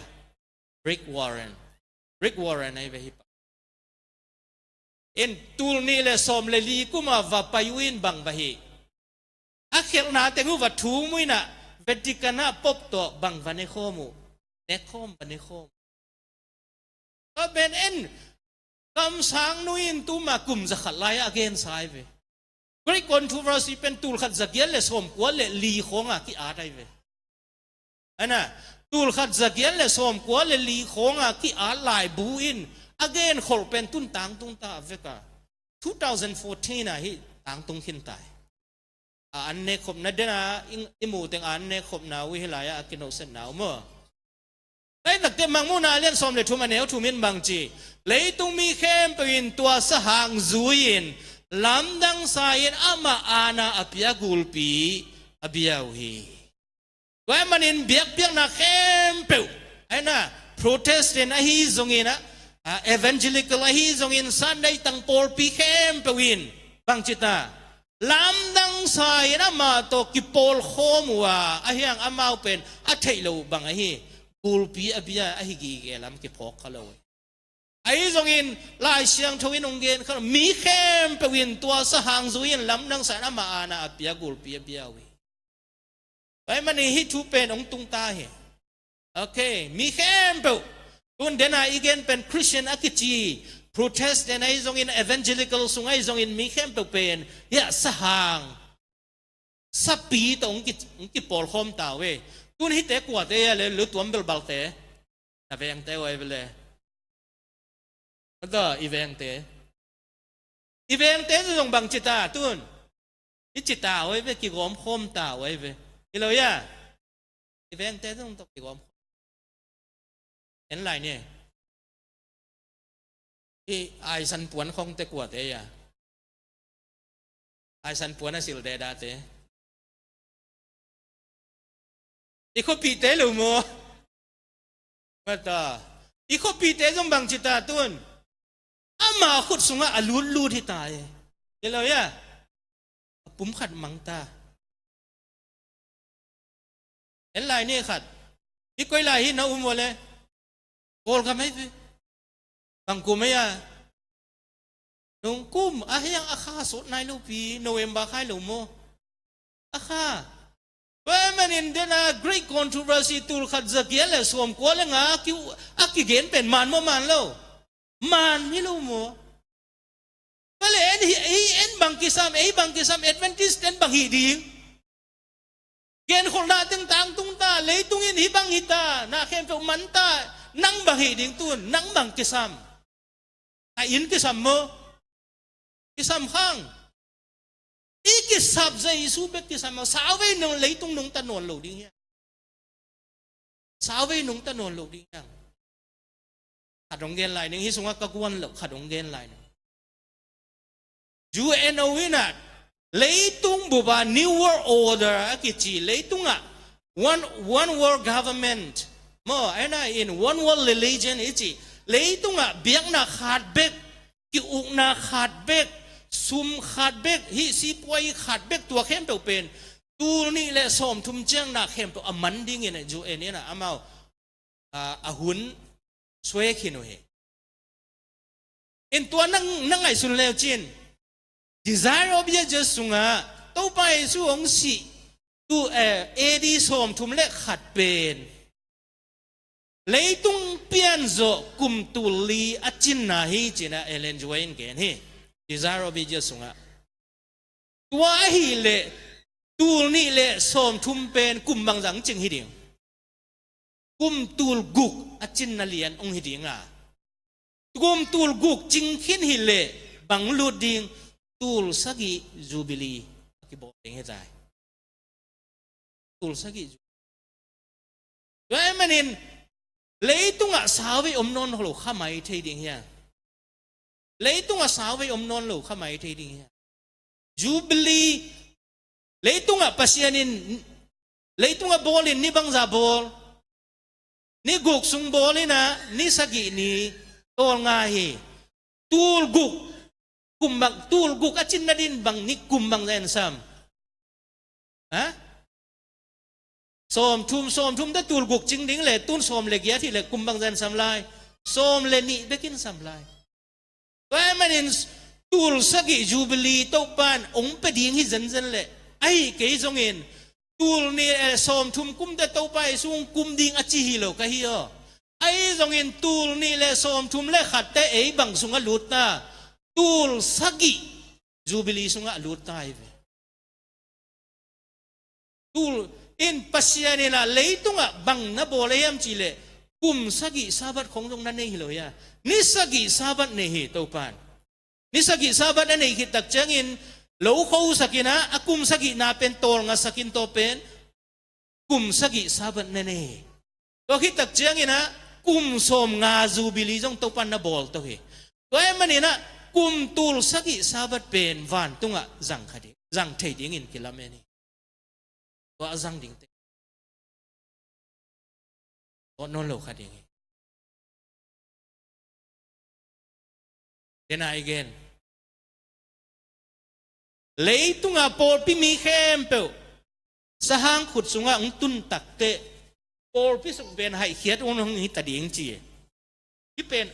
Rick Warren. Rick Warren ahi ve hih pa. In tul nih le sawm le li kum a va pai uh in bang va hi? A khialhna teng uh va thum uh in ah Vatican ah Pope tawh bang va nekhawm uh? Nekhawm, va nekhawm. Tua pen en, kamsang nu in tuma kum zakhat lai-ah a gensa ahi ve. Great Controversy pen tulkhat zagiat le sawmkua le li khawnga ki-at ahi ve. Aina, tulkhat zagiat le sawmkua le li khawnga ki-at laibu in a genkholh pen tun tangtung ta vek a. Two thousand fourteen ah hih tangtung khin ta hi. A an nekkhopna dena i, i muh teng a an nekkhopna uh hi lai-ah a kinohsetna uh maw? Tua ahih takte Mangmuhna a lian sawm le thum a neu thum in bangci, leitung mi khempeuh in tua sahang zui-in lamdang sa-in amah aana a pia gulpi a bia uh hi. Tua ahih manin biakpiakna khempeuh, aina, Protestant ahi zongin ah, a, Evangelical ahi zongin, Sunday tang pawlpi khempeuh in Bangci ta, lamdang sa in amah tawh kipawlkhawm uh a, ahi hang amau pen a theih loh bang ahi, gulpi a bia ahi gige lam kiphawk kha lo hi. Ahi zongin Lai Siangtho in hong gen kha lo, mi khempeuh in tua sahang zui in lamdang sa in amah aana a pia gulpi a bia uh hi. Tua ahih manin hih thu pen hong tung ta hi. Ok, mi khempeuh. Tun dena i gen pen Christian a kici, Protestant ahi zongin, Evangelical sung ahi zongin mi khempeuh pen, hiah sahang, sapi tawh hong ki, hong kipawlkhawm ta uh hi. Tun hihte kuate hia le, lu tuam belbalte. Na vengte uh ahi ve le. Tua i vengte. I vengte zong bangci ta tun. I ci ta uh ahi ve, kigawmkhawm ta uh ahi ve. Hi lo hia? I vengte zong tawh kigawmkhawm. En lai ni. I aisan puan khawngte kuate hia? Aisan puan a silte date. I khuapihte lo maw? Mata. I khuapihte zong bangci ta tun. Ama khut sungah a lutlut hi ta hi. Hi lo hia? A pumkhat mang ta. En lai ni khat. I koi lai hi na um uh le. Kawlgam ahi ve. Bang kum ahi a. Nung kum ahi hang a kha sawt nai lo pi, November khai lo maw? A kha. Tua ahih manin dena great controversy tul khat za giat le sawmkua le nga a ki, a kigen pen man maw man lo? Man hi lo maw? Tua le en hi, ei en bang kisam, ei bang kisam, Adventist ten bang hi ding? Genkholhna teng tangtung ta, leitung in hih bang hi ta, na khempeuh man ta, nang bang hi ding tun, nang bang kisam? A inn kisam maw? Kisam khang. I kisap Jesu bek kisam maw? Sauvei nung leitung nungta nawn lo ding hiam? Sauvei nungta nawn lo ding hiam? Khat hong gen lai ning, hih sungah ka guan loh khat hong gen lai ning. U N O in ah leitung bup ah New World Order a kici, leitungah one, one world government maw, en ah in one world religion i ci, leitungah biakna khat bek, ki-ukna khat bek, sum khat bek, hih sipuai khat bek, tua khempeuh pen tul nih le sawmthum ciang na khempeuh a man dingin U N in ah amau, a, a hun suai khin uh hi. In tua nang, nang ngaihsun leu cin, Desire of Ages sungah Topa Jesu hong sih tu, eh, A D sawmthum le khat pen leitung pianzawh kum tul li a cinna hi cin ah Ellen G. White in gen hi. Desire of Ages sungah. Tua ahih leh tul nih le sawmthum pen kum bangzah cing hi ding? Kum tul guk a cinna lian hong hi ding a, kum tul guk cing khin hi leh bang lut ding? Tul sagih Jubilee a kibawl ding hi ta hi. Tul sagih Jubilee. Tua ahih manin leitungah sauvei om nawn lo kha mai thei ding hiam? Leitungah sauvei om nawn lo kha mai thei ding hiam? Jubilee, leitungah Pasian in, leitungah bawl in ni bangzah bawl? Ni guk sung bawl in ah ni sagih ni tawlnga hi. Tul guk, kum bang, tul guk a cinna din bang ni kum bangzah en sam? Ha? Sawmthum, sawmthum tawh tul guk cing ding le, tun sawm le giat hi le kum bangzah en sam lai? Sawm le nih bekin sam lai. Tua ahih manin tul sagih Jubilee Topa in hong pia ding hi zenzen leh, ahi kei zongin tul nih le sawmthum kum teh Topa Jesu hong kum ding a ci hi lo ka hi aw. Ahi zongin tul nih le sawmthum le khat teh ei bang sungah lut ta? Tul sagih Jubilee sungah a lut ta hi ve. Tul in Pasian in ah leitungah bang na bawl hiam cih leh, kum sagih Sabbath khong zong na nei hi lo hi a. Ni sagih Sabbath nei hi Topa in. Ni sagih Sabbath a neih khit tak ciangin lo khosak in ah, a kum sagihna pen tawlnga sak in, tua pen kum sagih Sabbath na nei hi. Tua khit tak ciangin ah kum sawmnga Jubilee zong Topa in na bawl to hi. Tua ahih manin ah kum tul sagih Sabbath pen vantungah zang kha ding, zang thei dingin kilamen hi. Tua a zang dingte tawt nawn lo kha ding hi. Dena i gen, Leitunga pawlpi mi khempeuh sahang khut sungah hong tun takteh pawlpi sung pen haihkhiat hong hong hi ta ding ci. Hih pen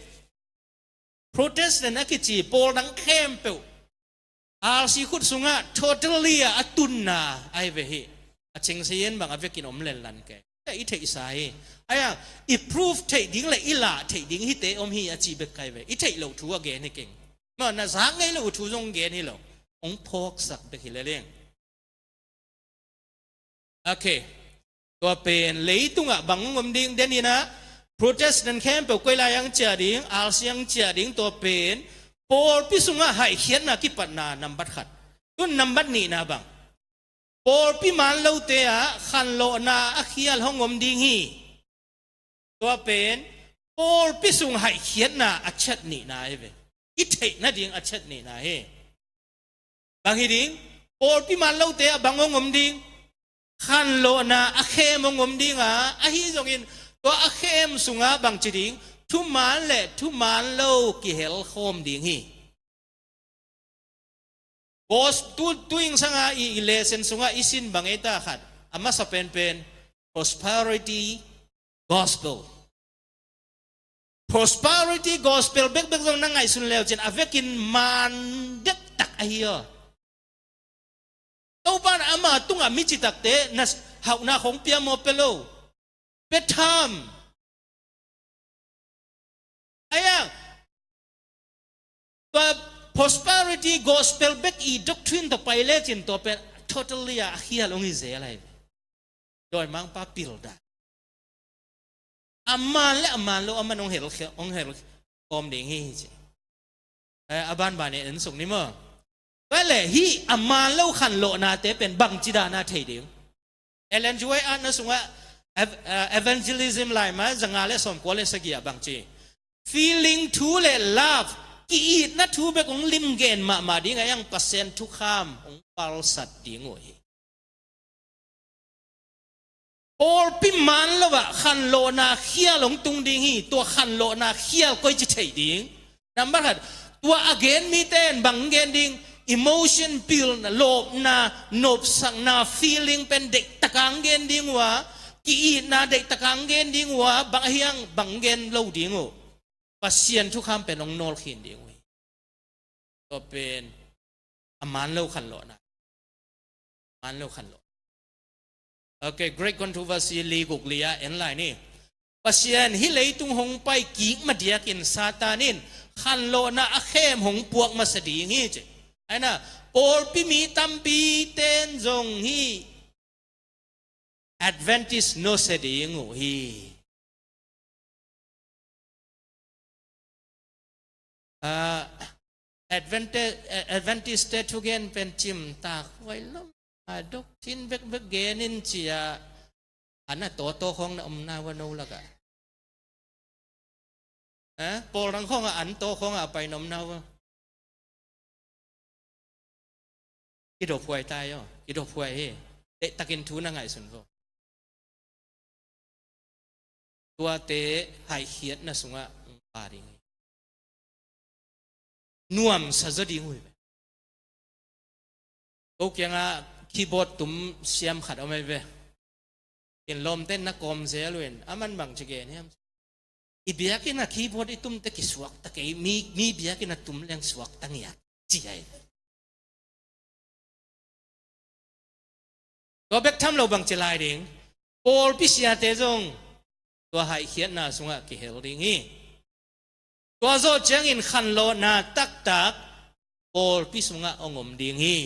Protestant a kici pawl dang khempeuh R C khut sungah totally a a tunna ahi ve hi. A chengse in bang a vekin om lenlan kei. I theihsa hi. Ahi hang i proof theih ding le i lah theih ding hihte om hi a ci bek kai ve. I theih loh thu a gen hi keng. Maw, na zak ngei loh thu zong gen hi lo. Hong phawksak bek hi leleng. Okay. Tua pen leitungah bang hong om ding, deninah Protestant khempeuh koi lai ang ciah ding, R C ang ciah ding, tua pen pawlpi sungah haihkhiatna kipatna nambat khat. Tun nambat nihna bang, pawlpi man lote ah khanlawhna a khial hong om ding hi. Tua pen pawlpi sung haihkhiatna a chet nihna hi ve. I theih nading a chet nihna hi. Bang hi ding? Pawlpi man lote ah bang hong om ding? Khanlawhna a khem hong om ding a, ahi zongin tua a khem sungah bang ci ding? Thuman le thuman lo kihel khawm ding hi. Gos-, tu, tu ing sanga i, i lesson sungah i sin bang ei ta khat, a masa penpen prosperity gospel. Prosperity gospel bekbek zong na ngaihsun leucin a vekin maan dektak ahi aw. Topan ama tungah mi citakte na s-, hauhna khong pia maw, pia lo? Pia tham. Ahi hang tua prosperity gospel bek i doctrine tawh pai lecin tua pen totally a khial hong hi zel ahi. Dawimangpa pildan. A man le a man lo a man hong hel, hong hel kawm ding hi ci. Eh, a banban in en suk ni maw? Tua le hih a man lo khanlawhnate pen bangci dana thei ding? Ellen G. White atna sungah ev-, eh, evangelism lai ma zanga le sawmkua le sagih ah bangci, feeling thu le love, ki-itna thu bek hong limgen mahmah ding a, iang Pasian thukham hong palsat ding uh hi. Pawlpi man lo ah khanlawhna khial hong tung ding hi. Tua khanlawhna khial koici theih ding? Nambat khat, tua a gen mite in bang gen ding? Emotion pilna, lawpna, nopsakna, feeling pen deihtaka hong gen ding uh a, ki-itna deihtaka hong gen ding uh a, bang ahi hang bang gen lo ding uh? Pasian thukham pen hong nawlkhin ding uh hi. Tua pen a man lo khanlawhna. Man lo khanlawh. Okay, Great Controversy li guk li ah en lai ni. Pasian hih leitung hong pai kik madiakin Satan in khanlawhna a khem hong puak masa ding hi ci. Aina, pawlpi mi tampi ten zong hih Adventist nusia ding uh hi. Ah, Adventist, Adventist te thugen pen cimtak huai lo. Ah, doctrine bekbek gen in ci a, an a tawtaw khawng na om na ua no lakah. Eh, pawl dang khawngah an taw khawngah a pai na om na ua. Kidophuai tai aw, kidophuai hi. Deihtakin thu na ngaihsun vo. Tuate haihkhiatna sungah hong pha ding hi. Nuamsa zaw ding uh hi ve. Ko kiangah keyboard tum siam khat om ahi ve. In lawmte in na kawm zel uh in, aman bang ci gen hiam? I biakinn a keyboard i tumte kisuakta kei, mi, mi biakinn a tum leng suakta ngiat ci ahi. Tua bek tham lo bang ci lai ding? Pawlpi siate zong tua haihkhiatna sungah kihel ding hi. Tua zawh ciangin khanlawhna taktak pawlpi sungah hong om ding hi.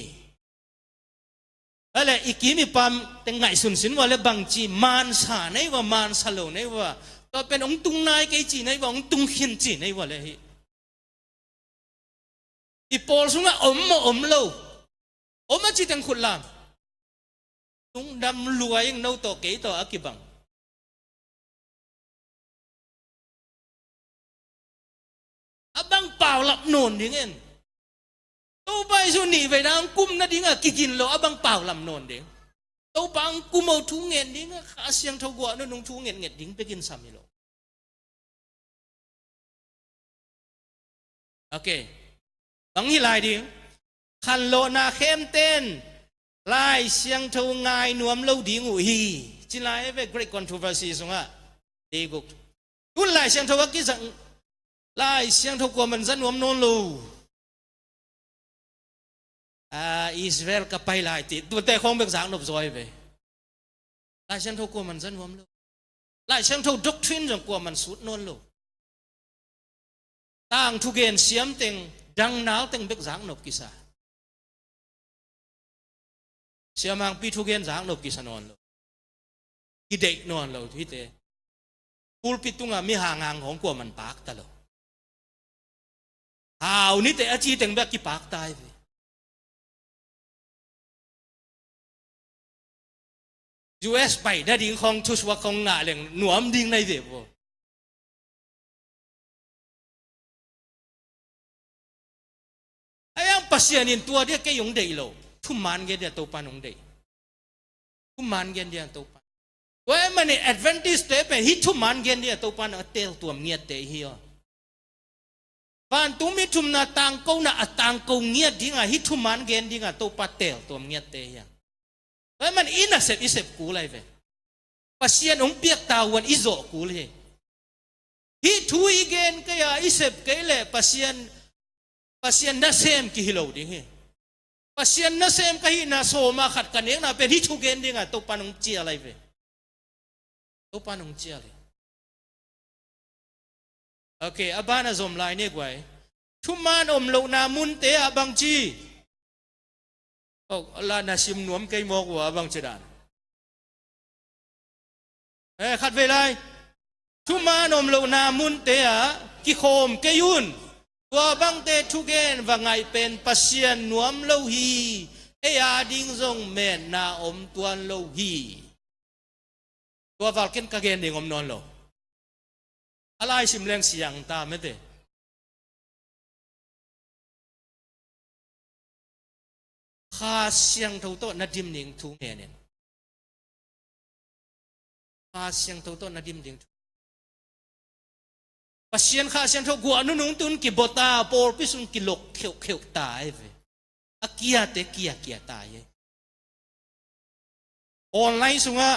Ahi leh i kim i pam teng ngaihsun sin ua le bangci, mansa nei ua, mansa lo nei ua. Tua pen hong tung nai kei ci nei ua, hong tung khin ci nei ua le hi. I pawl sungah om maw om lo? Om a ci teng khut lam. Lungdam lua ing, no tawh kei tawh a kibang. A bang paulap nawn ding en. Topa Jesu nih vei dang kum nading a kigin lo a bang paulap nawn ding. Topa ang kum o thu ngen ding a, Kha Siangtho guah nunung thu ngetnget ding bekin sam hi lo. Okay. Bang hi lai ding? Khanlawhna khemten Lai Siangtho ngai nuam lo ding uh hi. Ci lai ve, Great Controversy sungah. Dei guk. Tun Lai Siangtho a kizang, Lai Siangtho kuaman za nuam nawn lo. Ah, Israel ka pai lai ti, tuate khawng bek zak nop zaw hi ve. Lai Siangtho kuaman za nuam lo. Lai Siangtho doctrine zong kuaman sut nawn lo. Tangthu gen siam teng, dangnal teng bek zak nop kisa. Siamangpi thugen zak nop kisa nawn lo. Kideih nawn lo hite. Pulpit tungah mi hanghang hong kuaman pakta lo. Hau nite a ci teng bek kipakta hi ve. U S pai nading khawng thusuak khawng ngah leng nuam ding nai ve bo. Ayang Pasian in tua dia kei hong deih lo. Thuman gen dia Topan hong deih. Thuman gen dia Topan. Tua ahih manin Adventist te pen hih thuman gen dia Topan a teltuam ngiatte hi aw. Vantung mi thumna tangkona a tangko ngiat dinga hih thuman gen dinga Topa teltuam ngiatte hi a. Tua ahih manin i nasep i sep kul ahi ve. Pasian hong piak tavuan i zawh kul hi. Hih thu i gen kei a i sep kei leh Pasian, Pasian nasem kihi lo ding hi. Pasian nasem ka hihna sawma khat ka nekna pen hih thu gen dinga Topan hong cial ahi ve. Topan hong cial hi. Ok, a ban a zom lai ni guai. Thuman om lohna munte ah bangci. Oh, la na sim nuam kei mawk uh a bangci dan. Eh, khat vei lai. Thuman om lohna munte ah kikhawm kei un. Tua bangte thugen va ngaih pen Pasian nuam lo hi. Ei a ding zong metna om tuan lo hi. Tua val ken ka gen ding om nawn lo. A lai sim leng siang ta mete. Kha Siangtho tawh na dim ding thu ngen in. Kha Siangtho tawh na dim ding thu. Pasian Kha Siangtho guah nunung tun kibawta pawlpi sung kilok kheuhkheuh ta ahi ve. A kiate kiakia ta ahi. Online sungah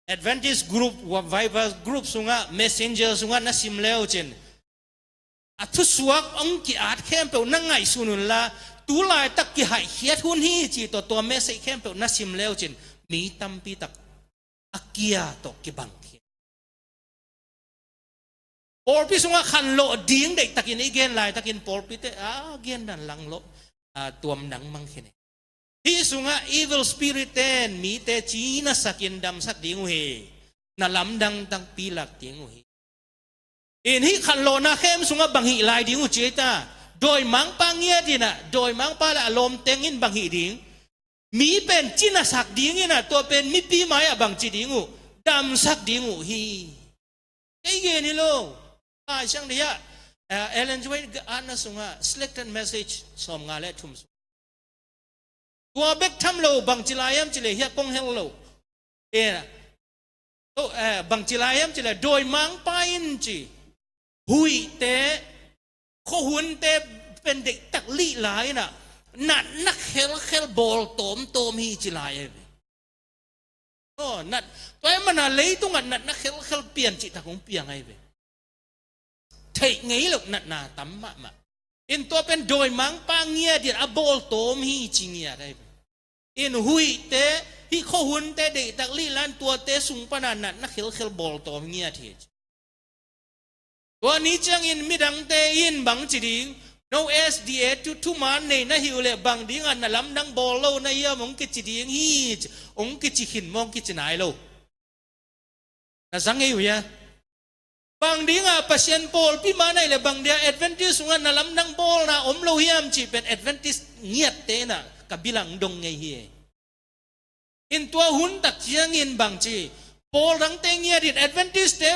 Adventist group, Viber group sungah, Messenger sungah na sim leu cin. A thusuak hong ki-at khempeuh na ngaihsun unla, tu laitak kihaihkhiat hun hi ci tawh tua message khempeuh na sim leu cin. Mi tampi tak a kia tawh kibang hi. Pawlpi sungah khanlawh ding deihtakin i gen laitakin pawlpite a gendan langlawh, a, tuam nangmang khin hi. Hih sungah evil spirit ten mite cinasakin damsak ding uh hi. Na lamdang takpi lak ding uh hi. In hih khanlawhna khem sungah bang hih lai ding uh ci ei ta. Dawimangpa ngiat inah, dawimangpa le a lawmteng in bang hih ding. Mi pen cinasak ding inah, tua pen mipi mai-ah bangci ding uh, damsak ding uh hi. Kei gen hi lo. Pai siang dih ah, eh, Ellen G. White atna sungah selected message sawmnga le thum sung. Tua bek tham lo bangci lai hiam cileh hiah kong hel lo. Eh, to, eh, bangci lai hiam cileh dawimangpa in ci. Huihte khuahunte pen deihtak lih lai inah natna khelkhel bawl tawmtawm hi ci lai ahi ve. Aw, nat, tua ahih mana leitungah natna khelkhel pian cihtak hong piang ahi ve. Theih ngei loh natna tam mahmah. In tua pen dawimangpa ngiat in a bawl tawm hi ci ngiat ahi ve. In huihte, hih khuahunte deihtak lih lai in tuate sung pana natna khelkhel bawl tawm ngiat hi ci. Tua ni ciangin midangte in bang ci ding, no S D A tu thuman nei na hi uh leh bang dingah na lamdang bawl lo na hiam hong kici ding hi ci, hong kici khin maw hong kici nai lo. Na za ngei uh hia? Bang dingah Pasian pawlpi mah na hih leh bang dia Adventist sungah na lamdang bawlna om lo hiam cih pen Adventist ngiatte inah ka bilang dong ngei hi. In tua hun tak ciangin bangci, pawl dangte ngiat in Adventist te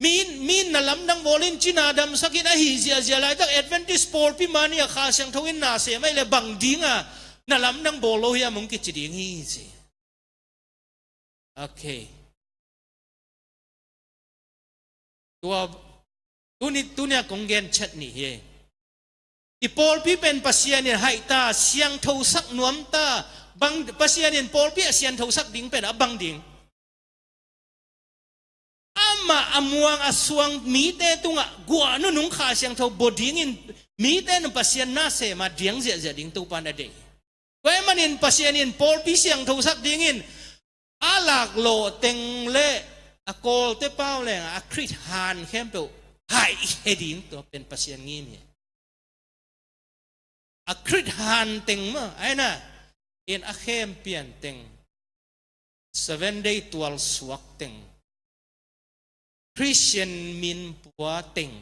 mi, mi na lamdang bawl in cina damsak in ahi ziahziah laitak Adventist pawlpi mah ni a Kha Siangtho in na sem ahih leh bang dingah na lamdang bawl lo hiam hong kici ding hi ci. Ok. Tua, tuni, tunia kong gen chat nih hi. I pawlpi pen Pasian in haih ta, siangthosak nuam ta. Bang, Pasian in pawlpi a siangthosak ding pen a bang ding? Amah a muang a suang mite tungah guah nunung Kha Siangtho bawl dingin mite in Pasian na sem a diang ziahziah ding Topa in a deih. Tua ahih manin Pasian in pawlpi siangthosak dingin a laklawh teng le a Kawlte pau leng a Khrist han khempeuh haihkhia ding, tua pen Pasian ngim hi. A Khrist han teng maw, a hi na, in a khem pian teng, Seven Day tualsuak teng, Khristian minpua teng.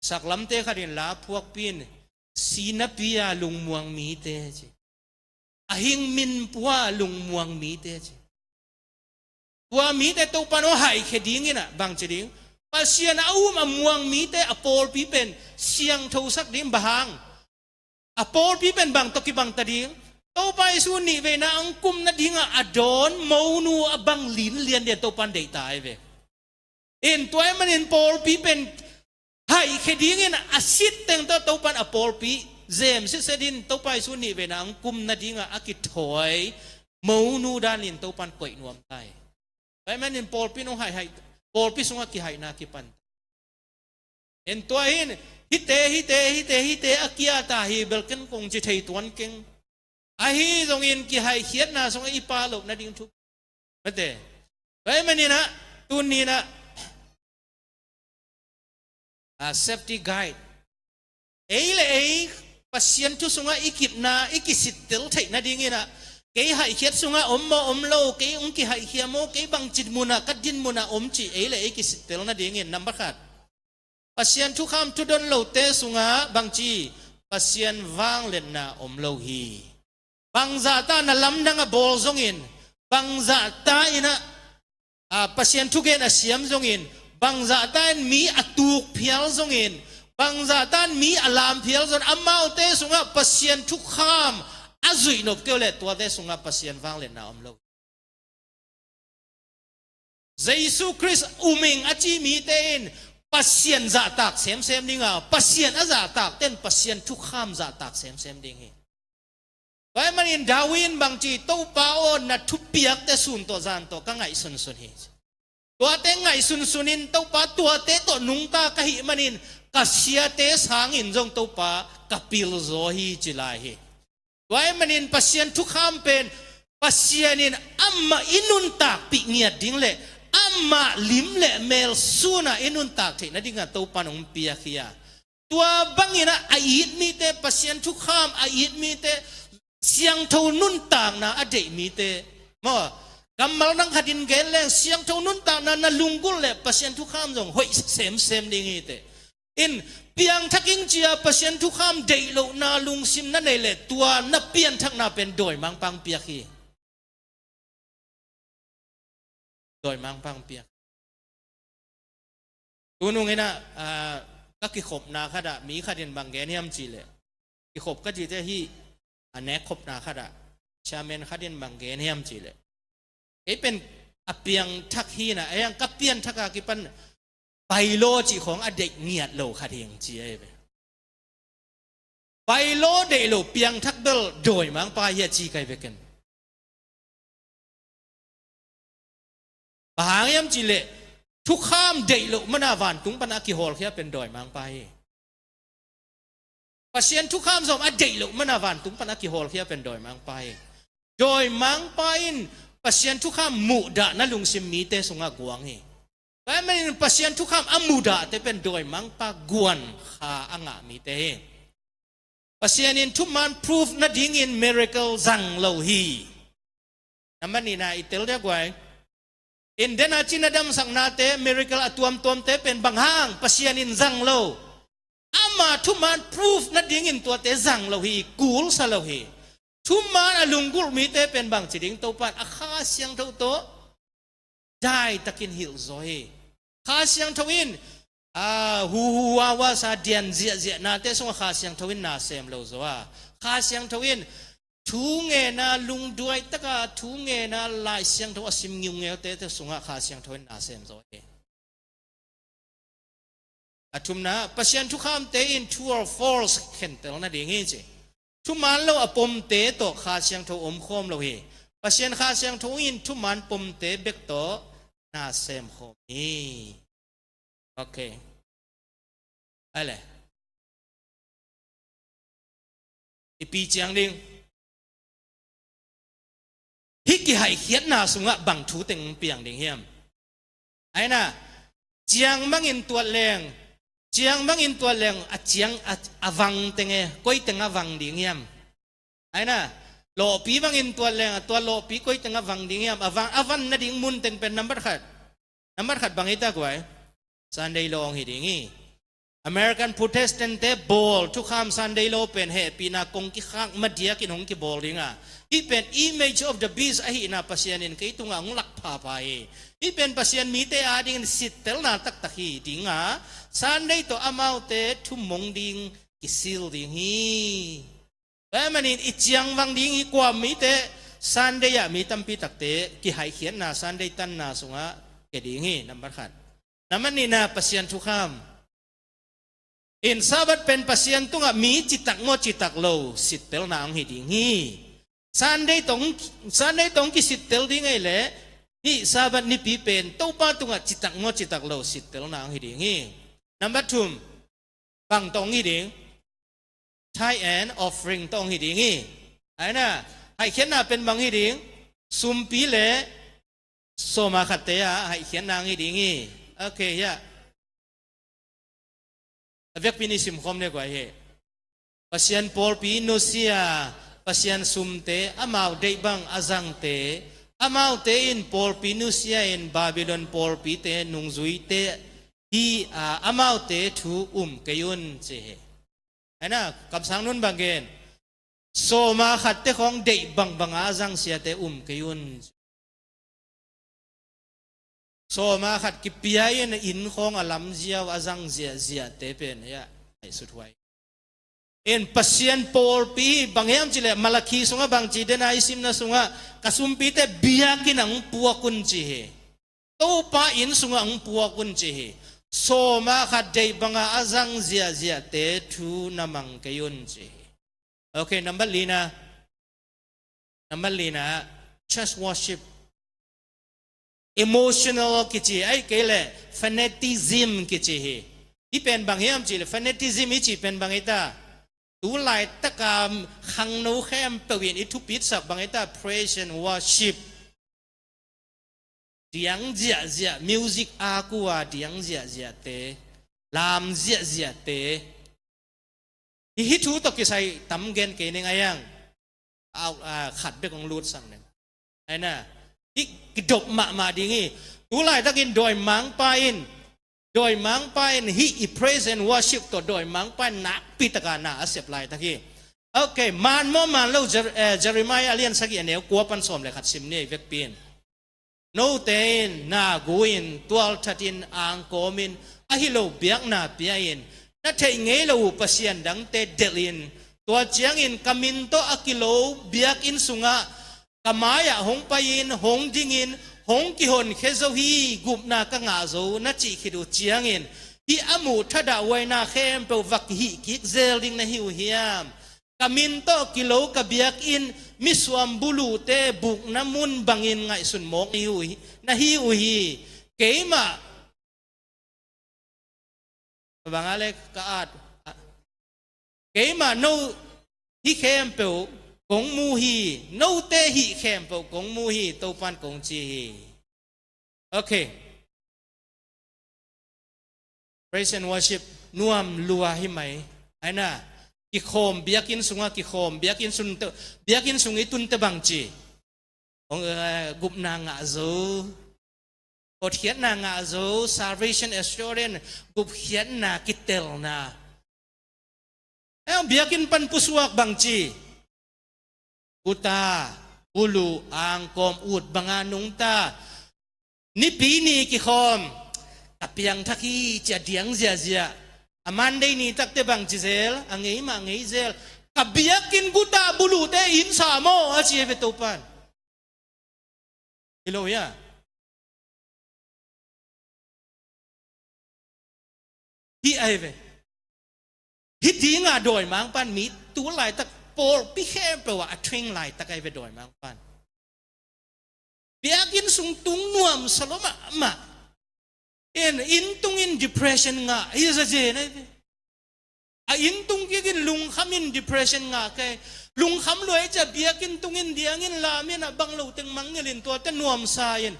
Saklamte khat in la phuakpi in, sinapi a lungmuang mite ci, a hing minpua a lungmuang mite ci. Tua mite Topa in a haihkhia dingin a bang ci ding? Pasian a um a muang mite a pawlpi pen siangthosak ding. Bang hang? A pawlpi pen bang tawh kibang ta ding? Topa Jesu nihveina hong kum nadingah a dawn monu a bang lin lianlian Topa in deih ta hi ve. In tua ahih manin pawlpi pen haihkhia dingin a sit teng tawh Topa in a pawlpi zem sitset in Topa Jesu nihveina hong kum nadingah a kithawi monu danin Topa in koih nuam ta hi. Tua ahih manin pawlpi in hong haihhaih, pawlpi sungah kihaihna kipan. En tua hi in, hihte, hihte, hihte, hihte a kia ta hi bel ken kong ci thei tuan keng. Ahi zongin kihaihkhiatna sungah i pia loh nading thu. Mate. Tua ahih manin a, tuni in a, a safety guide. Ei le ei Pasian thu sungah i kipna, i kisittel theih nadingin a, kei haihkhiat sungah om maw om lo, kei hong kihaihkhia maw, kei bangci munah, ka din munah om cih ei le ei kisittel nadingin, number khat, Pasian thukham thudon lote sungah bangci, Pasian vangliatna om lo hi. Bangzahta na lamdang a bawl zongin, bangzahta in a, a, Pasian thugen a siam zongin, bangzahta in mi a tuk phial zongin, bangzahta in mi a lam phial zongin, amaute sungah Pasian thukham a zuih nop kei uh leh tuate sungah Pasian vangliatna om lo. Jesu Khrist um ing a ci mite in Pasian zahtak semsem ding a, Pasian a zahtakte in Pasian thukham zahtak semsem ding hi. Tua ahih manin David in bangci, Topa aw, na thupiakte sun tawh zan tawh ka ngaihsunsun hi. Tuate ngaihsunsun in Topa tuate tawh nungta ka hih manin ka siate sangin zong Topa ka pilzaw hi ci lai hi. Tua ahih manin Pasian thukham pen Pasian in amah i nuntakpih ngiat ding le amah lim le mel sunah i nuntak theih nadingah Topa in hong piak hi a. Tua bangin a, a it mite, Pasian thukham a it mite, siangtho nuntakna a deih mite maw, kammal nang khatin gen leng siangtho nuntakna na lunggulh le Pasian thukham zong hoih semsem ding hi teh. In, piangthak ing ci a Pasian thukham deih lohna lungsim na neih leh tua na pianthakna pen dawimangpa hong piak hi. Dawimangpa hong piak. Tunung in a, a, ka kikhopna khatah mi khatin bang gen hiam cih leh, kikhop ka cihte hi, a nek khopna khatah chairman khatin bang gen hiam cih leh, kei pen a piangthak hi in a, ei ang ka pianthak a kipan bylaw cih khawng a deih ngiat lo khat hi ing ci ei ve. Bylaw deih lo piangthak bel dawimangpa hi a ci kai ve ken. Bang hang hiam cih leh thukham deih loh mana vantung pana kihawlkhia pen dawimangpa hi. Pasian thukham zong a deih loh mana vantung pana kihawlkhia pen dawimangpa hi. Dawimangpa in Pasian thukham muhdahna lungsim mite sungah guang hi. Tua ahih manin Pasian thukham a mudahte pen dawimangpa guan kha a ngah mite hi. Pasian in thuman proof nadingin miracle zang lo hi. Number nihna i tel dia guai. In dena cina damsaknate, miracle a tuamtuamte pen bang hang Pasian in zang lo. Ama thuman proof nadingin tuate zang lo hi, kulsa lo hi. Thuman a lunggulh mite pen bang ci ding, Topa in a Kha Siangtho tawh daitakin hilh zaw hi. Kha Siangtho in, a, huhuhuahuasa dian ziahziahnate sungah Kha Siangtho in na sem lo zaw a. Kha Siangtho in thungena lungduai taka, thungena Lai Siangtho a sim ngiungeute te sungah Kha Siangtho in na sem zaw hi. A thumna, Pasian thukhamte in true or false khentel nading hi ci. Thuman lo a pomte tawh Kha Siangtho omkhawm lo hi. Pasian Kha Siangtho in thuman pomte bek tawh na semkhawm hi. Ok. Ai le. I pi ciang ding. Hih kihaihkhiatna sungah bang thu teng piang ding hiam? Ai na, ciang bangin tuat leng, ciang bangin tuat leng, a ciang a, a vang teng e, koi teng a vang ding hiam? Ai na, lawhpi bangin tuat leng, a tuat lawhpi koi teng a vang ding hiam? A vang, a van nading mun teng pen nambat khat. Nambat khat bang hi ta guai? Sunday law hong hi ding hi. American Protestant te bawl thukham Sunday law pen hehpihna kong kikhak madiakin hong kibawl ding a, hih pen image of the beast ahihna Pasian in kei tungah hong lak phapha hi. Hih pen Pasian mite adingin sittelna taktak hi ding a, Sunday tawh amaute thumong ding kisil ding hi. Tua ahih manin i ciangvang ding hi. Kua mite Sunday ah mi tampi takte kihaihkhiatna Sunday tanna sungah kia ding hi, nambat khat. Nambat nihna, Pasian thukham. In Sabbath pen Pasian tungah mi citak maw citak lo sittelna hong hi ding hi. Sunday tawh, Sunday tawh kisittel ding ahih leh hih Sabbath nipi pen Topa tungah citak maw citak lo sittelna hong hi ding hi. Nambat thum, bang tawh hong hi ding? Tithe and offering tawh hong hi ding hi. Ai na, haihkhiatna pen bang hi ding? Sumpi le sawma khatte ah haihkhiatna hong hi ding hi. Ok, ya. A vekpi ni simkhawm le guai hi. Pasian pawlpi nusia, Pasian sumte, amau deih bang a zangte, amaute in pawlpi nusia in Babylon pawlpite nungzuite hi a, amaute thu um kei un ci hi. Ai na, kamsang nun bang gen? Sawma khatte khawng deih bangbanga a zang siate um kei un. Sawma khat kipia in inn khawng a lamziau a zang ziahziahte pen hi a, ai suthuai. In Pasian pawlpi bang hiam cih leh Malakhi sungah bang ci den a, i simna sungah ka sumpite biakinn ah hong puak un ci hi. Topa inn sungah hong puak un ci hi. Sawma khat deih banga a zang ziahziahte thu na mang kei un ci hi. Ok, nambat lina. Nambat lina, church worship. Emotional kici, ahih kei leh fanatism kici hi. Hih pen bang hiam cih leh, fanatism i cih pen bang hi ta? Tu laitaka khangno khempeuh in i thupitsak bang hi ta? Praise and worship. Diang ziahziah, music a kua diang ziahziahte, lam ziahziahte. Hih, hih thu tawh kisai tam gen kei ning a, yang. Au, a, khat bek hong lutsang ning. Ai na, hih kidop mahmah ding hi. Tu laitakin dawimangpa in, dawimangpa in hih i praise and worship tawh dawimangpa in nakpitaka na a sep laitak hi. Ok, man maw man lo, Jer-, eh, Jeremiah a lian sagih a neu kua pan sawm le khat sim ni, vekpi in. Note in na gu-in, tualthatin, angkawmin, ahi lo biakna pia-in, na theih ngei lo uh pasian dangte delhin, tua ciangin ka min tawh a kilo biakinn sungah ka mai-ah hong pai-in, hong dingin, hong kihonkhia zo hi, gupna ka ngah zo, na cih khit uh ciangin, hih a muh thadah huaina khempeuh va kihih kik zel ding na hi uh hiam? Ka min tawh kilo ka biakinn misuam buluhte bukna mun bangin ngaihsun mawk na hi uh hi, na hi uh hi. Keimah, bang a le ka at, keimah no hih khempeuh kong mu hi, note hih khempeuh kong mu hi, Topan kong ci hi. Ok. Praise and worship nuam lua hi mai. Ai na, kikhawm, biakinn sungah kikhawm, biakinn sung, biakinn sung i tunte bangci. Hong, eh, gupna ngah zo. Hotkhiatna ngah zo, salvation assurance, gupkhiatna, kitelna. Eh, biakinn pan pusuak bangci. Guta, buluh, angkawm, ut banga nungta. Nipi ni kikhawm. Ka piangthak hi, cia diang ziazia. A Monday ni takte bangci zel, a ngei mah ngei zel. Ka biakinn guta buluhte inn sa maw, a ci hi ve Topan. Hi lo hia? Hih ahi ve. Hih dinga dawimangpan mi tu laitak pawlpi khempeuh ah a treng laitak ahi ve dawimangpan. Biakinn sung tung nuamsa lua mahmah. In, inn tungin depression ngah hi zazen ahi ve. A inn tung kikin lungkhamin depression ngah kei. Lungkham lua i cia biakinn tungin diangin lamin a bang lo teng mangngilhin tuate nuamsa in.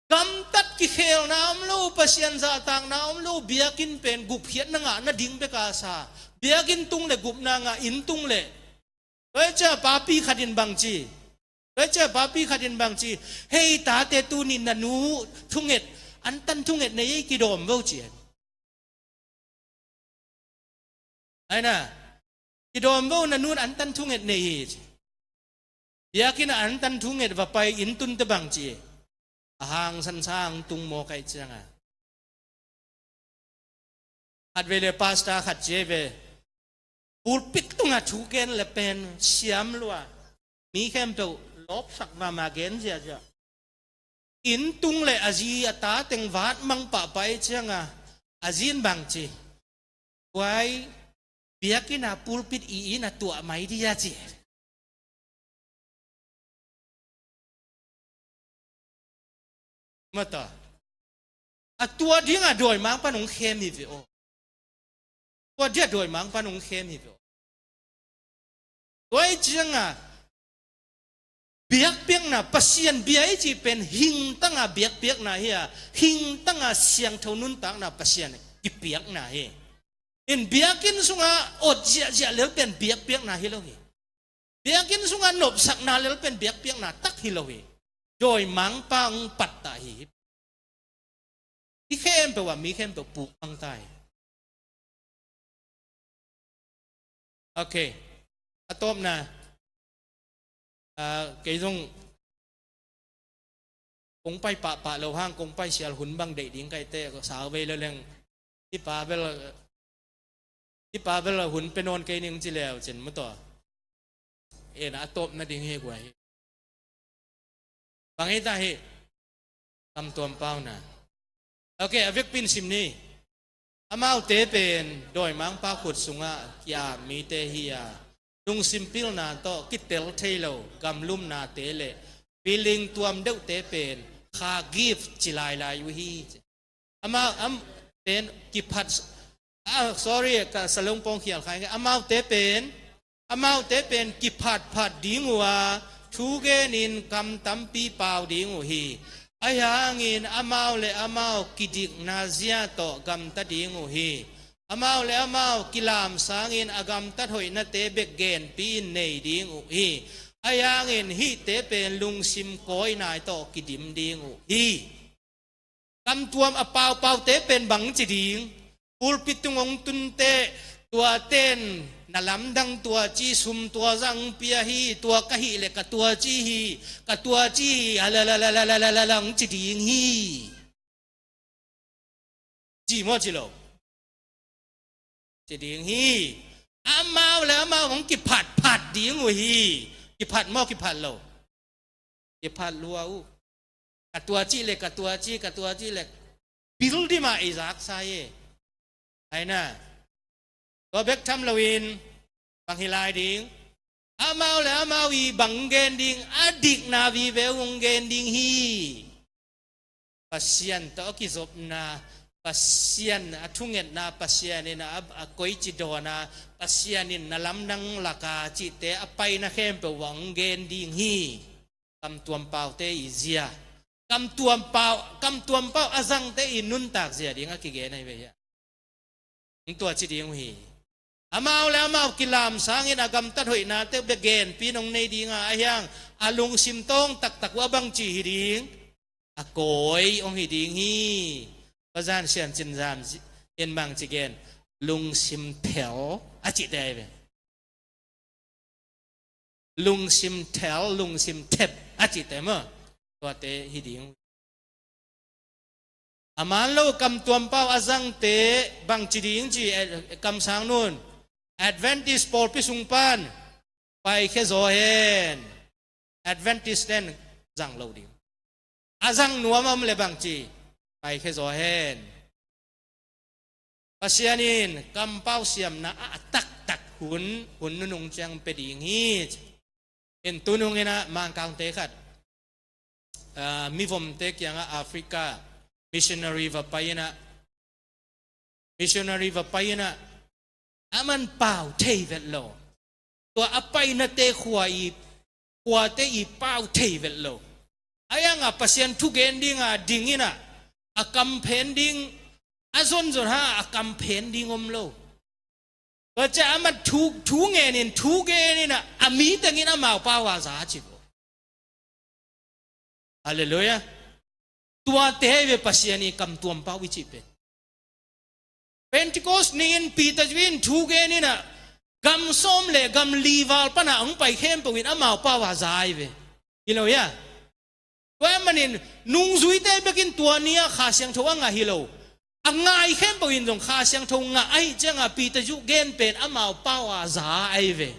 Gamtat kikhelna om lo, Pasian zahtakna om lo, biakinn pen gupkhiatna ngah nading beka sa. Biakinn tung le gupna ngah inn tung le. Tua i cia papi khatin bangci. Tua i cia papi khatin bangci. Hei tate tuni na nu thunget, antan thunget nei ei kidawm vo ci. Aina, kidawm vo na nun antan thunget nei hi ci. Biakinn ah antan thunget va pai inn tunte bangci. A hangsan sang tung maw kaih cianga. Khat vei le pastor khat ci ve. Pulpit tungah thu gen le pen siam lua. Mi khempeuh lawpsak mahmah gen ziazia. Inn tung le a zi a ta teng vat mang pahpah i cianga a zin bangci. Kuai biakinn a pulpit i inn a tuah mai dia ci. Mata. A tua dinga dawimangpan hong khem hi ve aw. Tua dia dawimangpan hong khem hi ve aw. Tua i cianga biakpiakna Pasian bia i cih pen hingtanga biakpiakna hi a, hingtanga siangtho nuntakna Pasian kipiakna hi. In biakinn sunga ot ziahziah lel pen biakpiakna hi lo hi. Biakinn sunga nopsakna lel pen biakpiakna tak hi lo hi. Dawimangpa hong pattah hi. Hi khempeuh ah mi khempeuh pukpang ta hi. Ok. A tawpna. Ah, kei zong kong pai pahpah lo hang kong pai sial hun bang deih ding kaite ka sau vei lo leng. Hi pa bel, hi pa bel hun pe nawn kei ning ci leu cin mataw. Ena a tawpna ding hi guai hi. Bang hi ta hi. Kamtuam pauna. Ok, a vekpin sim ni. Amaute pen dawimangpa khut sungah ki-ap mite hi a, lungsim pilna tawh kitel thei lo gamlumnate le feeling tuam deuhte pen kha gift ci lailai uh hi. Amau am pen kiphat, ah, sorry, ka salong pawng khial khai. Amaute pen, amaute pen kiphatphat ding uh a, thu genin kam tampi pau ding uh hi. Ahi hangin amau le amau kidikna zia tawh gamta ding uh hi. Amau le amau kilam sangin a gamtat hoihnate bek genpi in nei ding uh hi. Ahi hangin hihte pen lungsim kawi nai tawh kidim ding uh hi. Kamtuam a paupaute pen bang ci ding? Pulpit tung hong tunte, tua ten na lamdang tua ci, sum tua zang pia hi, tua ka hih le ka tua ci hi, ka tua ci hi, a la la la la la la la la hong ci ding hi. Ci maw ci lo? Ci ding hi. Amau le amau hong kiphatphat ding uh hi. Kiphat maw kiphat lo? Kiphat lua uh. Ka tua cih le, ka tua cih, ka tua cih le. Bil dima i zaksa hi. Aina. Tua bek tham loin bang hi lai ding? Amau le amau i bang gen ding? A dikna vive uh hong gen ding hi. Pasian tawh a kizopna, Pasian a thungetna, Pasian in a, a koici dawna, Pasian in na lamdang laka cihte a paina khempeuh ah hong gen ding hi. Kamtuam paute i zia. Kamtuam pau, kamtuam pau a zangte i nuntak zia ding a kigen ahi ve hia. Hong tua ci ding uh hi. Amau le amau kilam sangin a gamtat hoihnate bek genpi nong nei dinga, ahi hang a lungsim tawng taktak uh a bang ci hi ding? A kawi hong hi ding hi. Pazan sian cin zam in bang ci gen? Lungsim thel a cihte ahi ve. Lungsim thel, lungsim thep a cihte maw? Tuate hi ding. A man lo kamtuam pau a zangte bang ci ding ci, eh, kamsang nun. Adventist pawlpi sung pan paikhia zaw hen. Adventist ten zang lo ding. A zang nuam om le bang ci, paikhia zaw hen. Pasian in kampau siamna a taktak hun, hun nunung ciang pia ding hi. In tunung in ah Mangkangte khat, ah, mivomte kiangah Africa missionary va pai in ah, missionary va pai in ah, aman pau thei vet lo. Tua a painate khua i, khuate i pau thei vet lo. Ahi hangah Pasian thugen dinga ding in ah, a kamphen ding, a zonzon hangah a kamphen ding om lo. Tua ciah aman thu, thu ngenin, thugen in ah, a mi tengin amau pau a za ci lo. Halleluiah. Tuate hi ve Pasian i kam tuam pau i cih pen. Pentecost ni-in Peter in thugen in ah, gam sawm le gam li val panah hong pai khempeuh in amau pau a za hi ve. Hi lo hia? Tua ahih manin nungzuite bekin tua ni-ah Kha Siangtho a ngah hi lo. A ngai khempeuh in zong Kha Siangtho ngah ahih ciangah Peter in gen pen amau pau a za ahi ve.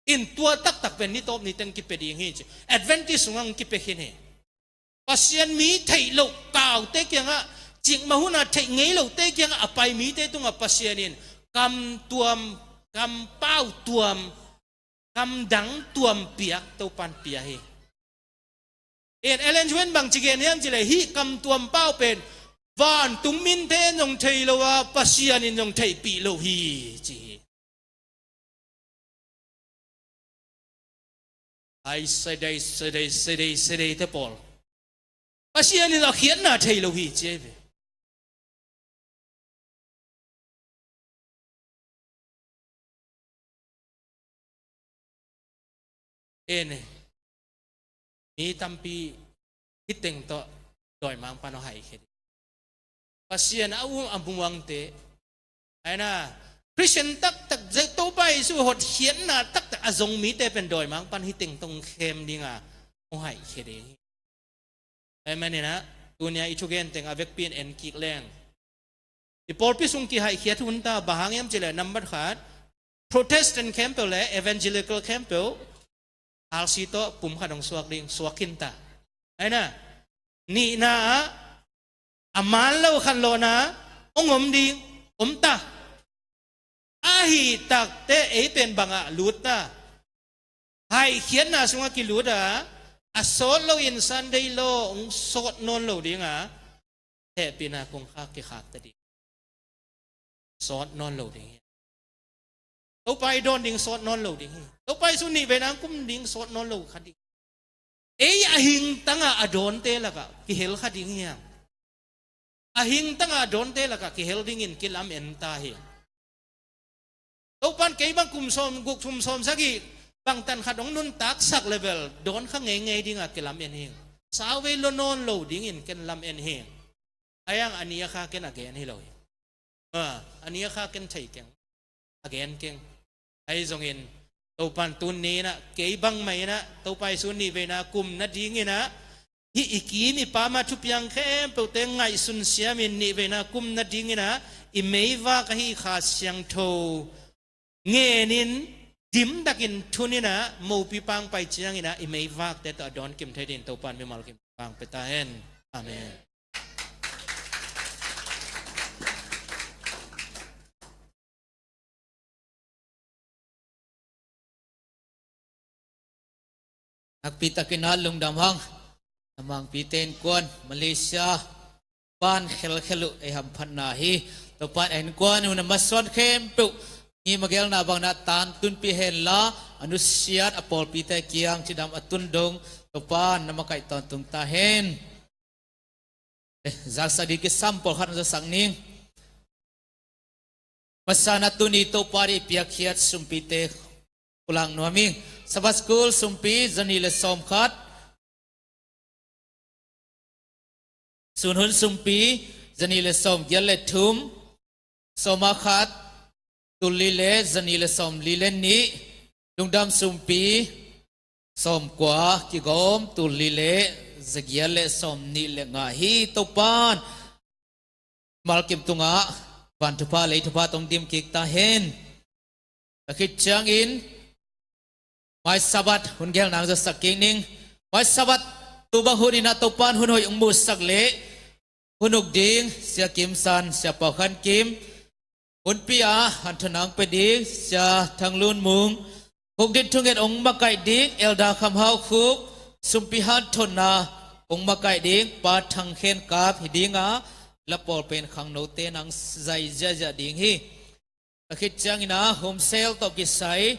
In tua taktak pen ni tawp ni teng kipia ding hi ci. Adventist sungah hong kipia khin hi. Pasian mi theih loh kaute kiangah, cikmah hunah theih ngei lote kiangah a pai mite tungah Pasian in kam tuam, kam pau tuam, kam dang tuam piak Topan pia hi. In Ellen White bang ci gen hiam cih leh, hih kam tuam pau pen vantung minte in zong thei lo a, Pasian in zong theihpih lo hi ci hi. Ai, sedei, sedei, sedei, sedei te pawl. Pasian in a khiatna thei lo hi ci ahi ve. En e. Mi tampi hih teng tawh dawimangpa'n hong haihkhia ding. Pasian a um a muangte, aina, Christian taktak, Topa Jesu hotkhiatna taktak a zong mite pen dawimangpa'n hih teng tawh hong khem ding a, hong haihkhia ding hi. Amen. Ina, tuni-a i thugen teng a vekpi in en kik leng, i pawlpi sung kihaihkhiat hun ta, bang hang hiam cih leh, nambat khat, Protestant khempeuh le Evangelical khempeuh, R C tawh pum khat hong suak ding, suak khin ta. Aina, nihna ah, a man lo khanlawhna hong om ding, om ta. Ahi takte ei pen bangah lut ta. Haihkhiatna sungah kilut a, a sawt loin Sunday law hong sawt nawn lo ding a, hehpihna kong khak kikhak ta ding. Sawt nawn lo ding hi. Topa i dawn ding sawt nawn lo ding hi. Topa Jesu nih veina kum ding sawt nawn lo kha ding. Ei a hingtanga a dawnte lakah kihel kha ding hi hang. A hingtanga a dawnte lakah kihel dingin kilamen ta hi. Topan kei bang kum sawm guk, kum sawm sagih bang tan khat hong nuntaksak level dawn kha ngeingei dinga kilamen hi. Sauvei lo nawn lo dingin ken lamen hi. Ahi hang a ni a kha ken a gen hi lo hi. A, a ni a kha ken thei keng. A gen keng. Ahi zongin, Topan tuni-in ah, kei bangmah in ah, Topa Jesu nih veina kum nadingin ah, hih i kim i pam a thupiang khempeuhte ngaihsun siamin nih veina kum nadingin ah, i meivak ahi Kha Siangtho ngenin, dimdakin thunin ah, mopi pang pai ciangin ah, i meivakte tawh a dawn kim thei dingin Topan mimal kim pang pia ta hen. Amen. Nakpi takin ah lungdam hang. Na mangpite innkuan, Malaysia pan khelkhel uh ei hamphatna hi. Topan innkuan uh na masuan khempeuh, ngi magelna bangna tantunpih henla, a nusiat a pawlpite kiang cidam a tun dong, Topan na makaih tawntung ta hen. Eh, zaksa di kisam pawlkhat na zasak ning. Masa na tuni Topa di piakkhiat sumpite pulak nuam ing. Sabbath School sumpi zani le sawm khat. Sunhun sumpi zani le sawm giat le thum. Sawma khat, tul li le zani le sawm li le nih. Lungdam sumpi sawm kua, kigawm tul li le zagiat le sawm nih le nga hi. Topan malkim tungah van thupha lei thupha tong dim kik ta hen. A khit ciangin mai Sabbath hun gel nang zasak kik ning. Mai Sabbath tu bang hun in ah Topan hun hoih hong musak leh hun uk ding Sia Kim San, Sia Pau Khan Kim, Hunpi a hanthawn nang pe ding Sia Thang Lun Mung, hukdin thunget ong makaih ding Elder Kham Hau Khuk, sumpi hanthonna ong makaih ding Pa Thang Khen Kap hi ding a, la pawl pen khangnote nang zai ziahziah ding hi. A khit ciangin a homsel tawh kisai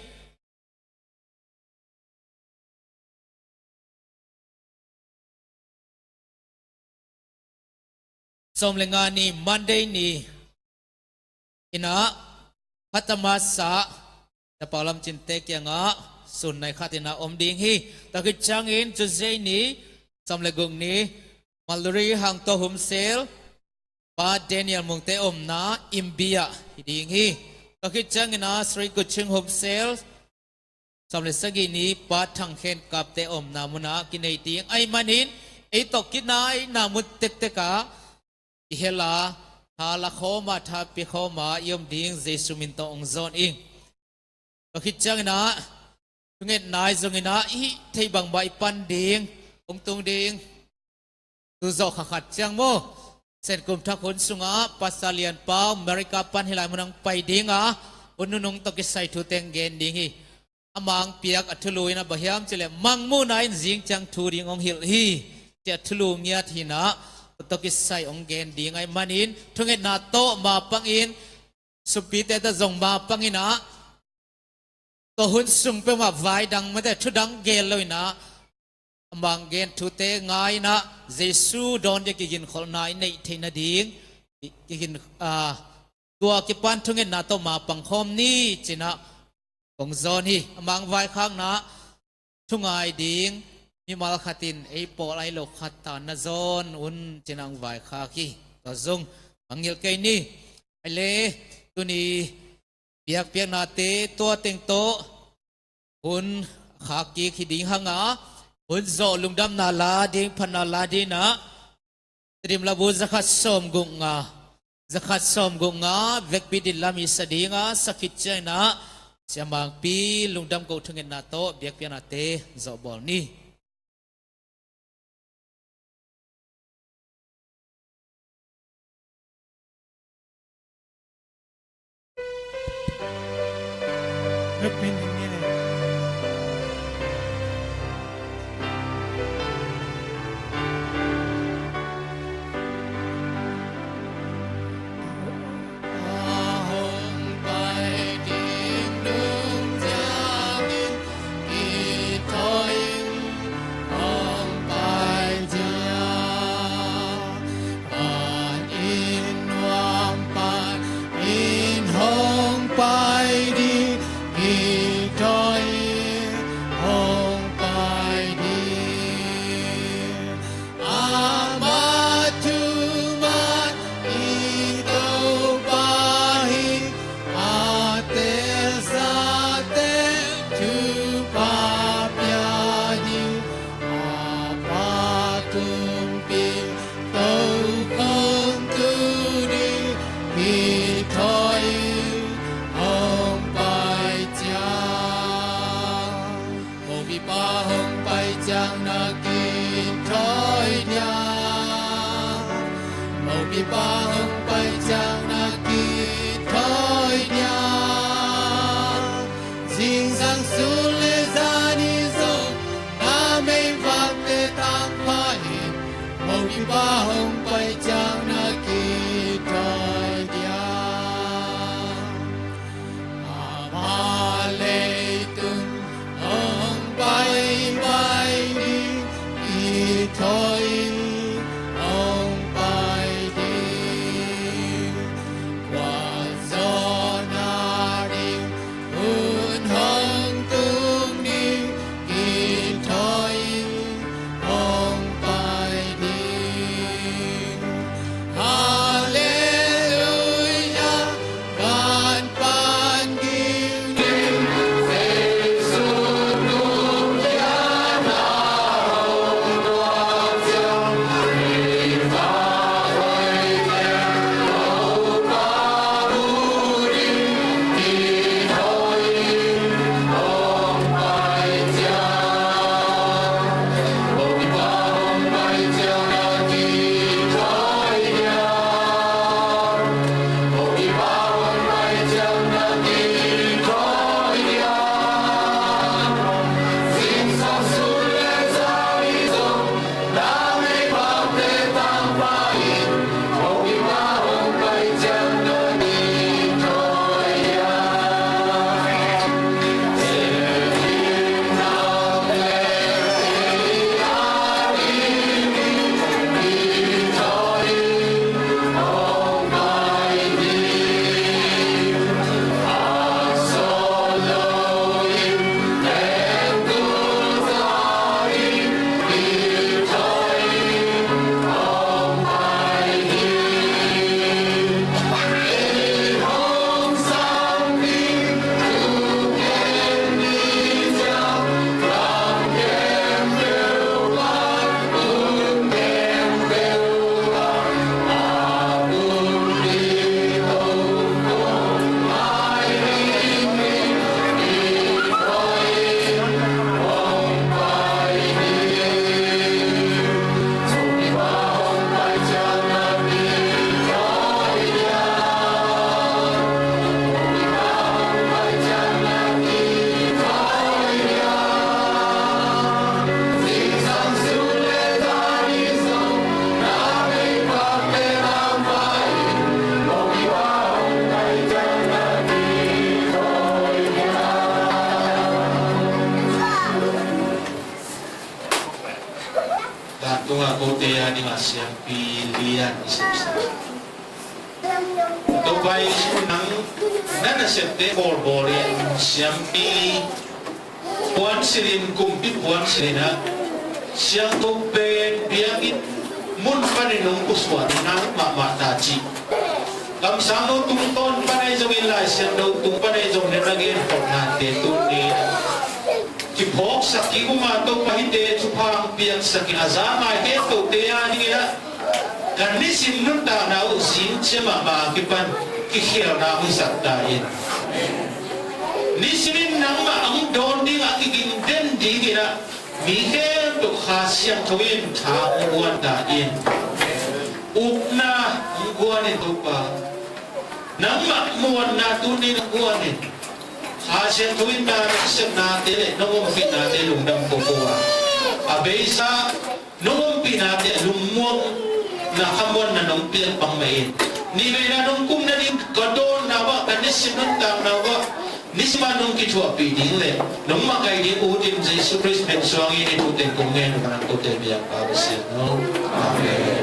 sawm le nga ni Monday ni in a Khatamasa, Tapa Lam Cinte kiangah sun nai khat in a om ding hi. Tua khit ciangin Tuesday ni sawm le guk ni Maluri Hang Tua homsel Pa Daniel Mungte omna Imbi ah hi ding hi. Tua khit ciangin a Sri Kuching homsel sawm le sagih ni Pa Thang Khen Kapte omna munah kinei ding ahih manin, ei tawh kinaina mun tektek ah i hel a, tha la khawm a, tha pia khawm a i om ding Jesu min tawh ong zawn ing. Tua khit ciangin a thungetna i zongin a i hih theih bangmah i pan ding, ong tung ding tu zawh kha khat ciang maw, Sen kum thak hun sungah Pastor Lian Pau America pan hih lai mun ah pai ding a, hun nunung tawh kisai thu teng gen ding hi. A mang piak a thulu in a bang hiam cih leh, mang muhna in zing ciang thu ding ong hilh hi, ci a thulu ngiat hi in a, tua tawh kisai ong gen ding ahih manin thungetna tawh ma pangin sumpite tawh zong ma pangin a, tua hun sung peuhmah vai dang mate thu dang gen lo in a, a mang gen thute ngai in a, Jesu dawn dia kiginkholhna i neih theih nading kigin, ah, tua kipan thungetna tawh ma pang khawm ni ci in a kong zawn hi. A mang vaikhakna thu ngai ding mimal khat in ei pawl ahi lo khat ta na zawn un ci in a ong vaikhak hi. Tua zong a ngilh kei ni. Ahi le tuni biakpiaknate tua teng tawh hun khak kik hi ding hang a, hun zawh lungdamna la ding, phatna la ding in a, Tedim labu zakhat sawmguk nga, zakhat sawmguk nga vekpi din lam i sa ding a, sa khit ciangin a Sia Mangpi Lungdam Koh thungetna tawh biakpiaknate zawh bawl ni. Pan in nuam pan in hong pai ding, i thawi hong pai ding. Amah thuman i Topa hi, a teelzate thupha pia ding, a pa kumpi tokhom tu ding, i thawi hong pai ciang. Mopipa hong pai ciang na kithawi diam. Mopipa hong pai ciang na kithawi diam. Zingsang sun le zani zong na meivakte tang pha in, Mopipa hong pai ciang na kithawi diam. Amah leitung hong pai pai ding, i thawi hong pai ding. Kua zawhna ding hun hong tung ding, i thawi hong pai ding. a dingah siampi lian i sepsa. Topa Jesu nang na nasepte bawlbawl in siampi puansilh in, kumpi puansilh in ah, siangtho pen biakinn mun panin hong pusuah nang mahmah ta cih. Kamsang no tungtawn pan ahi zongin, Lai Siangtho tung pan ahi zongin na gen khawmnate tuni kiphawksak kik uh a, Topa hihte thupha hong piaksak in, a za ngai khempeuhte a dingin ah, ka nisim nuntakna uh zing ciang mahmah a kipan kikhelna hong hisak ta in. Nisimin nangmah hong dawn dingah kiging den dingin ah, mi khempeuh Kha Siangtho in tha hong guan ta in. Ukna hong guan in Topa. Nangmah muanna tuni hong guan in. Kha Siangtho in na nasepnate le nong ompihnate lungdam kawkaw a, a beisa nong ompihnate lungmuang na khamuanna nong piak bang mah in. Nihveina nong kum nading ka dawnna uh ah, ka nisim nuntakna uh ah, nisim a nong kithuahpih ding le nong makaih ding uh dim Jesu Khrist min suangin i thute kong ngen uh, ka nang kote biak pa Pasian aw. Amen.